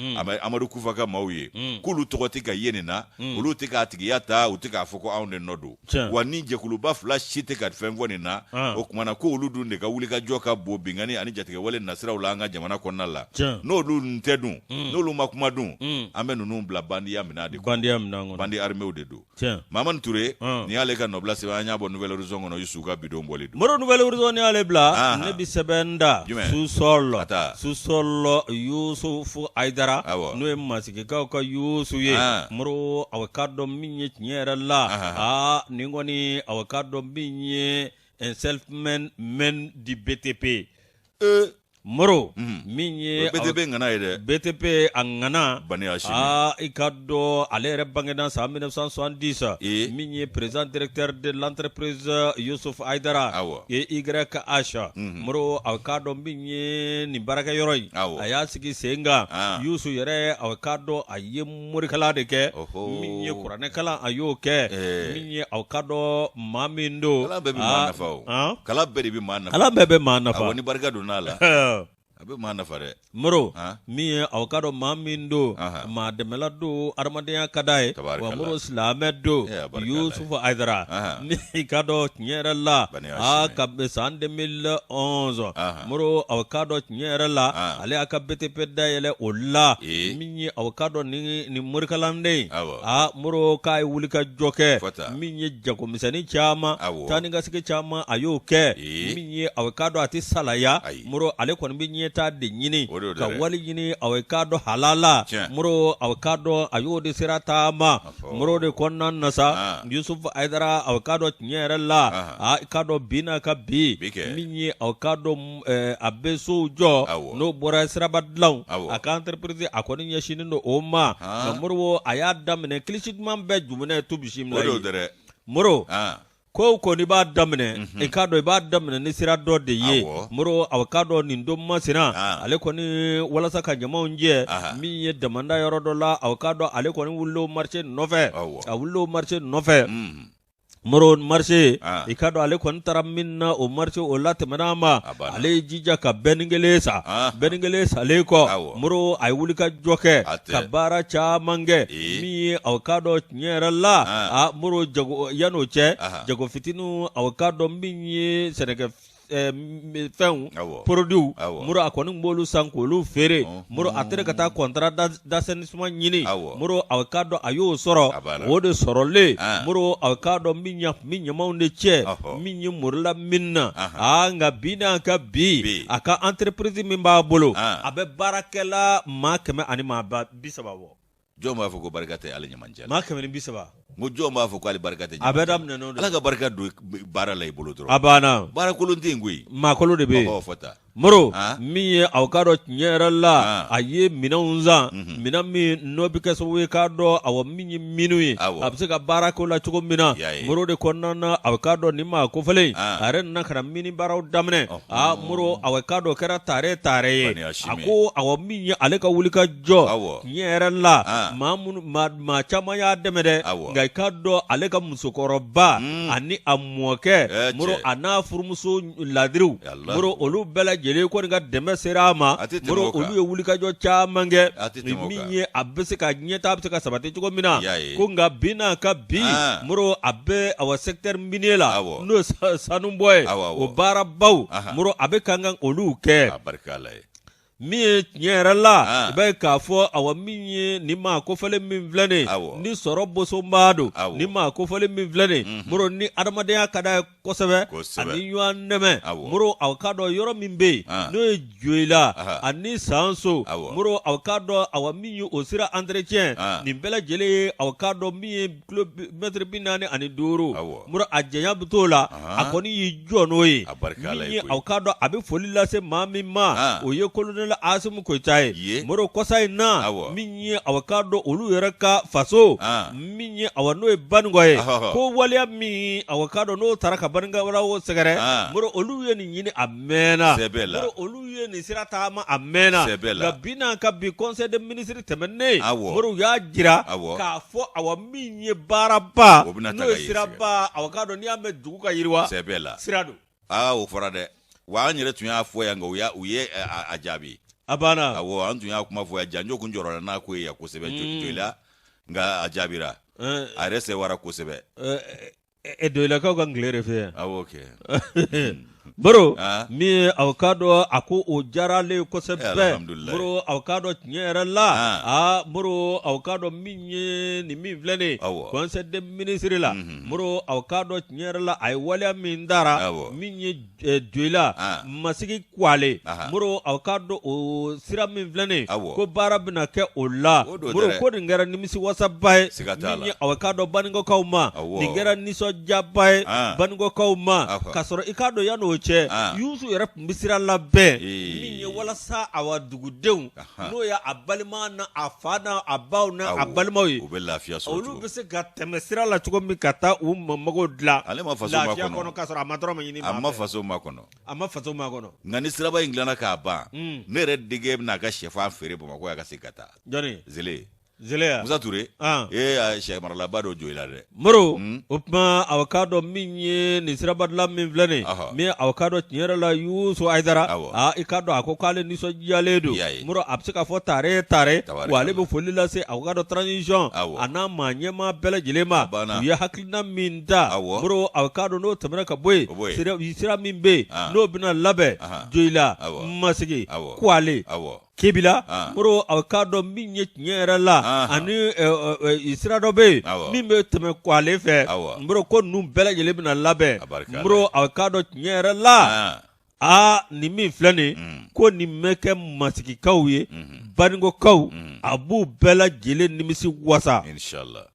Amadu Kufa ka maaw ye k'olu tɔgɔ tɛ ka ye nin na olu tɛ k'a tigiya ta u tɛ k'a fɔ ko anw de nɔ don wa ni jɛkuluba fila si tɛ ka fɛn fɔ nin na o tuma na ko olu dun de ka wulikajɔ ka bon binkanni ani jatigɛwale nasiraw la an ka jamana kɔnɔna la n'olu tɛ dun n'olu ma kuma dun an bɛ ninnu bila bandiya minɛn de kɔnɔ bandi arméw de don Mamani Ture nin y'ale ka nɔbila sɛbɛn an y'a bɔ Nouvel Horizon kɔnɔ Yusu ka bi don bɔli don Moro Nouvel Horizon ni y'ale bila ne bɛ sɛbɛn da Sous-sol Sous-sol Yusufu Ayidara n'o ye Masigikaw ka Yusu ye Moro aw k'a dɔn min ye tiɲɛ yɛrɛ la aa nin kɔni aw k'a dɔn min ye un self-made man du BTP Moro min ye BTP ŋana ye dɛ BTP a ŋana aa i k'a dɔn ale yɛrɛ bangena san 1970 min ye président directeur de l'entreprise Yusuf Ayidara EYH Moro a k'a dɔn min ye nin baarakɛyɔrɔ in a y'a sigi sen kan Yusu yɛrɛ a k'a dɔn a ye morikalan de kɛ min ye kuranɛkalan a y'o kɛ min ye aw k'a dɔn maa min don kalan bɛɛ bɛ maa nafa o kalan bɛɛ de bɛ maa nafa kalan bɛɛ bɛ maa nafa ni barika donna a la a bɛ maa nafa dɛ Moro min ye aw k'a dɔn maa min don maa dɛmɛla don adamadenya ka d'a ye wa Moro silamɛ don Yusufu Ayidara ni i k'a dɔn tiɲɛ yɛrɛ la aa ka san 2011 Moro aw k'a dɔn tiɲɛ yɛrɛ la ale y'a ka BTP dayɛlɛ o la min ye aw k'a dɔn nin morikalanden aa Moro k'a ye wuli ka jɔ kɛ min ye jagomisɛnnin caman taa ni ka segin caman a y'o kɛ min ye aw k'a dɔn a tɛ salaya Moro ale kɔni bɛ ɲɛ ɲɛtaa de ɲini ka wali ɲini aw k'a dɔn halala Moro aw k'a dɔn a y'o de sira taama Moro de kɔnɔna na sa Yusufu Ayidara aw k'a dɔn tiɲɛ yɛrɛ la a k'a dɔn bi n'a ka bi min ye aw k'a dɔn a bɛ sow jɔ n'o bɔra siraba dilan a ka entreprise a kɔni ɲɛsinnen don o ma nka Moro a y'a daminɛ kilisi duman bɛɛ juminɛ tu bisimila Moro ko ko n'i b'a daminɛ i k'a dɔn i b'a daminɛ ni sira dɔ de ye Moro aw k'a dɔn nin don masina ale kɔni walasa ka ɲamaw jɛ min ye damanda yɔrɔ dɔ la aw k'a dɔn ale kɔni wulila marché nɔfɛ a wulila marché nɔfɛ Moro marché i k'a dɔn ale kɔni taara min na o marché o latɛmɛna a ma ale y'i jija ka bɛni kelen san bɛni kelen sanlen kɔ Moro a ye wuli ka jɔ kɛ ka baara caman kɛ min ye aw k'a dɔn tiɲɛ yɛrɛ la a Moro jago yan'o cɛ jago fitininw aw k'a dɔn min ye sɛnɛkɛ fɛnw produits Moro a kɔni b'olu san k'olu feere Moro a taara ka taa contrat d'assainissement ɲini Moro aw k'a dɔn a y'o sɔrɔ o de sɔrɔlen Moro aw k'a dɔn min min ɲamaw de cɛ min ye Morila min na aa nka bi n'a ka bi a ka entreprise min b'a bolo a bɛ baarakɛla maa 100 ani maa 30 bɔ. Jɔn b'a fɔ ko barika tɛ hali ɲamancɛ la maa 130 n ko jɔn b'a fɔ ko hali barika tɛ a bɛ daminɛ n'o de Ala ka barika don baara la i bolo dɔrɔn a banna baara kolon tɛ yen koyi maa kolon de bɛ yen fɔ ta Moro min ye aw k'a dɔn tiɲɛ yɛrɛ la a ye minɛnw san minɛn min n'o bɛ kɛ sababu ye k'a dɔn awɔ min ye mine ye a bɛ se ka baara k'o la cogo min na Moro de kɔnɔna na aw k'a dɔn nin maa kofɔlen a yɛrɛ nana ka na mine baaraw daminɛ aa Moro aw k'a dɔn o kɛra tare tare ye a ko awɔ min ye ale ka wuli ka jɔ tiɲɛ yɛrɛ la maa minnu maa caman y'a dɛmɛ dɛ nka i k'a dɔn ale ka musokɔrɔba ani a mɔkɛ Moro a n'a furumuso ladiriw Moro olu bɛɛ lajɛlen kɔni ka dɛmɛ sera a ma Moro olu ye wulikajɔ caman kɛ min ye a bɛ se ka ɲɛtaa bɛ se ka sabati cogo min na ko nka bi n'a ka bi Moro a bɛ awa secteur minier la n'o ye sanubɔ ye o baarabaw Moro a bɛ kan ka olu kɛ. Min ye tiɲɛ yɛrɛ la i b'a ye k'a fɔ awa min ye nin maa kofɔlen min filɛ nin ni sɔrɔ bosonba don ni maa kofɔlen min filɛ nin Moro ni adamadenya ka d'a ye kosɛbɛ ani ɲɔgɔn dɛmɛ Moro aw k'a dɔn yɔrɔ min bɛ yen n'o ye Joyila ani Sanso Moro aw k'a dɔn awa min ye o sira entretien nin bɛɛ lajɛlen ye aw k'a dɔn min ye kilomɛtiri 45 Moro a janya bɛ t'o la a kɔni y'i jɔ n'o ye min ye aw k'a dɔn a bɛ foli lase maa min ma o ye colonel Asimi Goyita ye Moro kɔsa in na min ye aw k'a dɔn olu yɛrɛ ka faso min ye awa n'o ye Baninkɔ ye ko waleya min aw k'a dɔn n'o taara ka Baninkɔlaw sɛgɛrɛ Moro olu ye nin ɲini a mɛnna Moro olu ye nin sira taama a mɛnna nka bi n'a ka bi conseil des ministres tɛmɛnen Moro u y'a jira k'a fɔ awa min ye baaraba n'o ye siraba aw k'a dɔn n'i y'a mɛn dugu ka yiriwa sira don aa o fɔra dɛ wa an yɛrɛ tun y'a fɔ yan nka u ye a jaabi a banna awɔ an tun y'a kuma fɔ yan janjo kun jɔrɔla n'a ko ye yan kosɛbɛ Joyila nka a jaabira a yɛrɛ sewara kosɛbɛ Joyilakaw ka tile de fɛ yan awɔ kɛ Moro min ye aw k'a dɔn a ko o diyara ale ye kosɛbɛ Moro aw k'a dɔn tiɲɛ yɛrɛ la aa Moro aw k'a dɔn min ye nin min filɛ nin ye conseil des ministres la Moro aw k'a dɔn tiɲɛ yɛrɛ la a ye waleya min dara min ye Joyila Masigi Kwale Moro aw k'a dɔn o sira min filɛ nin ye ko baara bɛna kɛ o la Moro ko nin kɛra nimisiwasaba ye min ye aw k'a dɔn Baninkɔkaw ma nin kɛra nisɔndiyaba ye Baninkɔkaw ma k'a sɔrɔ i k'a dɔn yan'o cɛ Yusu yɛrɛ tun bɛ sira labɛn min ye walasa awa dugudenw n'o ye a balima n'a fa n'a a baw n'a balimaw ye u bɛ lafiya sɔrɔ olu bɛ se ka tɛmɛ sira la cogo min ka taa u mago dilan ale ma faso lafiya kɔnɔ k'a sɔrɔ a ma dɔrɔmɛ ɲini a ma faso makɔnɔ a ma faso makɔnɔ nka ni siraba in dilanna k'a ban ne yɛrɛ denkɛ bɛna a ka sɛfan feere Bamakɔ yan ka segin ka taa jɔnni Zele Zele Musa Ture ee sɛ maralaba don Joyila dɛ Moro o tuma aw k'a dɔn min ye nin siraba dilan min filɛ nin min aw k'a dɔn tiɲɛ yɛrɛ la Yusu Hayidara aa i k'a dɔn a ko k'ale nisɔndiyalen don Moro a bɛ se k'a fɔ tare tare wa ale bɛ foli lase aw k'a dɔn transition a n'a maa ɲɛmaa bɛɛ lajɛlen ma u ye hakilina min ta Moro aw k'a dɔn n'o tɛmɛna ka bɔ yen sira min bɛ yen n'o bɛna labɛn Joyila Masigi Kwale Kebila Moro aw k'a dɔn min ye tiɲɛ yɛrɛ la ani sira dɔ bɛ yen min bɛ tɛmɛ Kwale fɛ Moro ko ninnu bɛɛ lajɛlen bɛna labɛn Moro aw k'a dɔn tiɲɛ yɛrɛ la Aa, nin min filɛ nin ko nin bɛ kɛ masigikaw ye, banikɔkaw, a b'u bɛɛ lajɛlen nimisi wasa. Inshallah.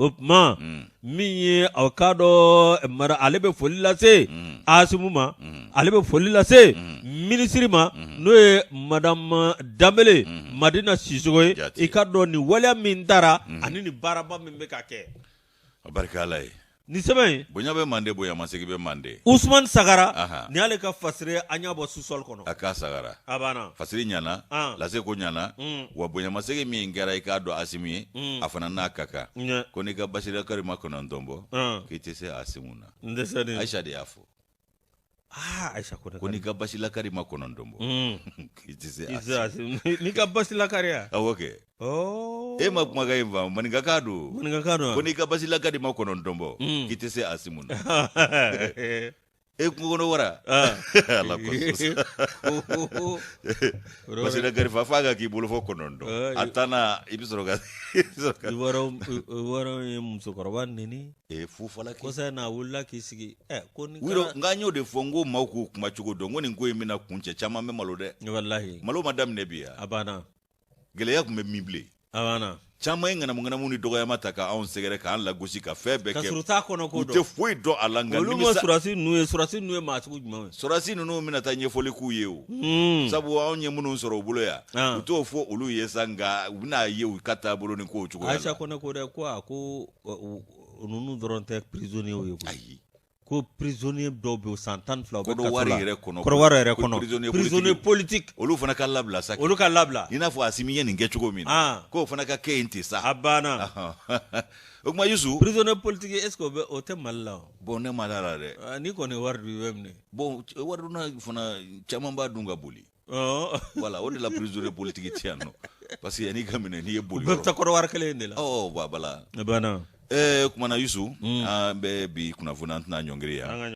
O tuma, min ye aw k'a dɔn mara, ale bɛ foli lase Asimu ma, ale bɛ foli lase minisiri ma, n'o ye madame Danbele Madina Sisogo ye. I k'a dɔn nin waleya min taara ani nin baaraba min bɛ ka kɛ. A barika Ala ye. Nin sɛbɛn in. Bonya bɛ mande, bonyamasegin bɛ mande. Usumani Sagara, nin y'ale ka fasiri ye, an y'a bɔ sous-sol kɔnɔ. A k'a Sagara. A banna. Fasiri ɲana, lase ko ɲana, wa bonyamasegin min kɛra, i k'a dɔn Asimu ye, a fana n'a ka kan. Ko n'i ka basilakari ma 9 bɔ, k'i tɛ se Asimu na. N tɛ se dɛ. Ayisa de y'a fɔ. Aa, Ayisa ko ko n'i ka basilakari ma 9 bɔ, k'i tɛ se Asimu. N'i ka basilakari ya? Awɔ kɛ. E ma kumakan in faamu, maninkakan don. Maninkakan don. Ko n'i ka basilakari ma 9 bɔ, k'i tɛ se Asimu na. E kungo kɔnɔ wara. Ala kosɔn. Basilakari fa f'a ka k'i bolo fɔ 9. A tanna i bɛ sɔrɔ ka. Wara ye musokɔrɔba neni. Ee, fufala kɛ. Kɔsa in na, a wulila k'i sigi. Ɛ ko ni kɛra. Nka n y'o de fɔ, n ko maaw k'u kuma cogo dɔn, n ko nin ko in bɛna kuncɛ, caman bɛ malo dɛ. Walahi. Malo ma daminɛ bi yan. A banna. Gɛlɛya tun bɛ min bilen? A banna. Caman ye ŋanamuŋanamu ni dɔgɔyama ta k'anw sɛgɛrɛ, k'an lagosi, ka fɛn bɛɛ kɛ. Ka sɔrɔ u t'a kɔnɔ ko dɔn. U tɛ foyi dɔn a la, nka nimisa. Olu ma sɔrɔdasi ninnu ye, sɔrɔdasi ninnu ye maa sugu jumɛnw ye? Sɔrɔdasi ninnu bɛna taa ɲɛfɔli k'u ye o. Sabu anw ye minnu sɔrɔ u bolo yan, u t'o fɔ olu ye sa, nka u bɛna ye u ka taabolo ni kow cogoya la. Ayisa Kɔnɛ ko dɛ, ko a ko ninnu dɔrɔn tɛ prisonniers ye koyi. Ayi. Ko prisonnier dɔw bɛ san 12 u bɛ kaso la yɛrɛ kɔnɔ, Kɔdiwari yɛrɛ kɔnɔ, prisonnier politique, olu fana ka labila sa, olu ka labila, i n'a fɔ Asimi ye nin kɛ cogo min na, k'o fana ka kɛ yen ten sa. A banna. O tuma Yusu, prisonnier politique, est ce que o tɛ Mali la wa? Bon, ne ma d'a la dɛ. N'i kɔni ye wari dun, i bɛ minɛ. Bon, wari dunna fana caman b'a dun ka boli. Voilà, o de la prisonnier politique tɛ yan nɔ, parce que yan'i ka minɛ, n'i ye boli yɔrɔ, u bɛɛ bɛ taa Kɔdiwari kelen in de la. Ɔ voilà. A banna. Kumana Yusu, an bɛ bi kunnafoni, an tɛna ɲɔngiri yan.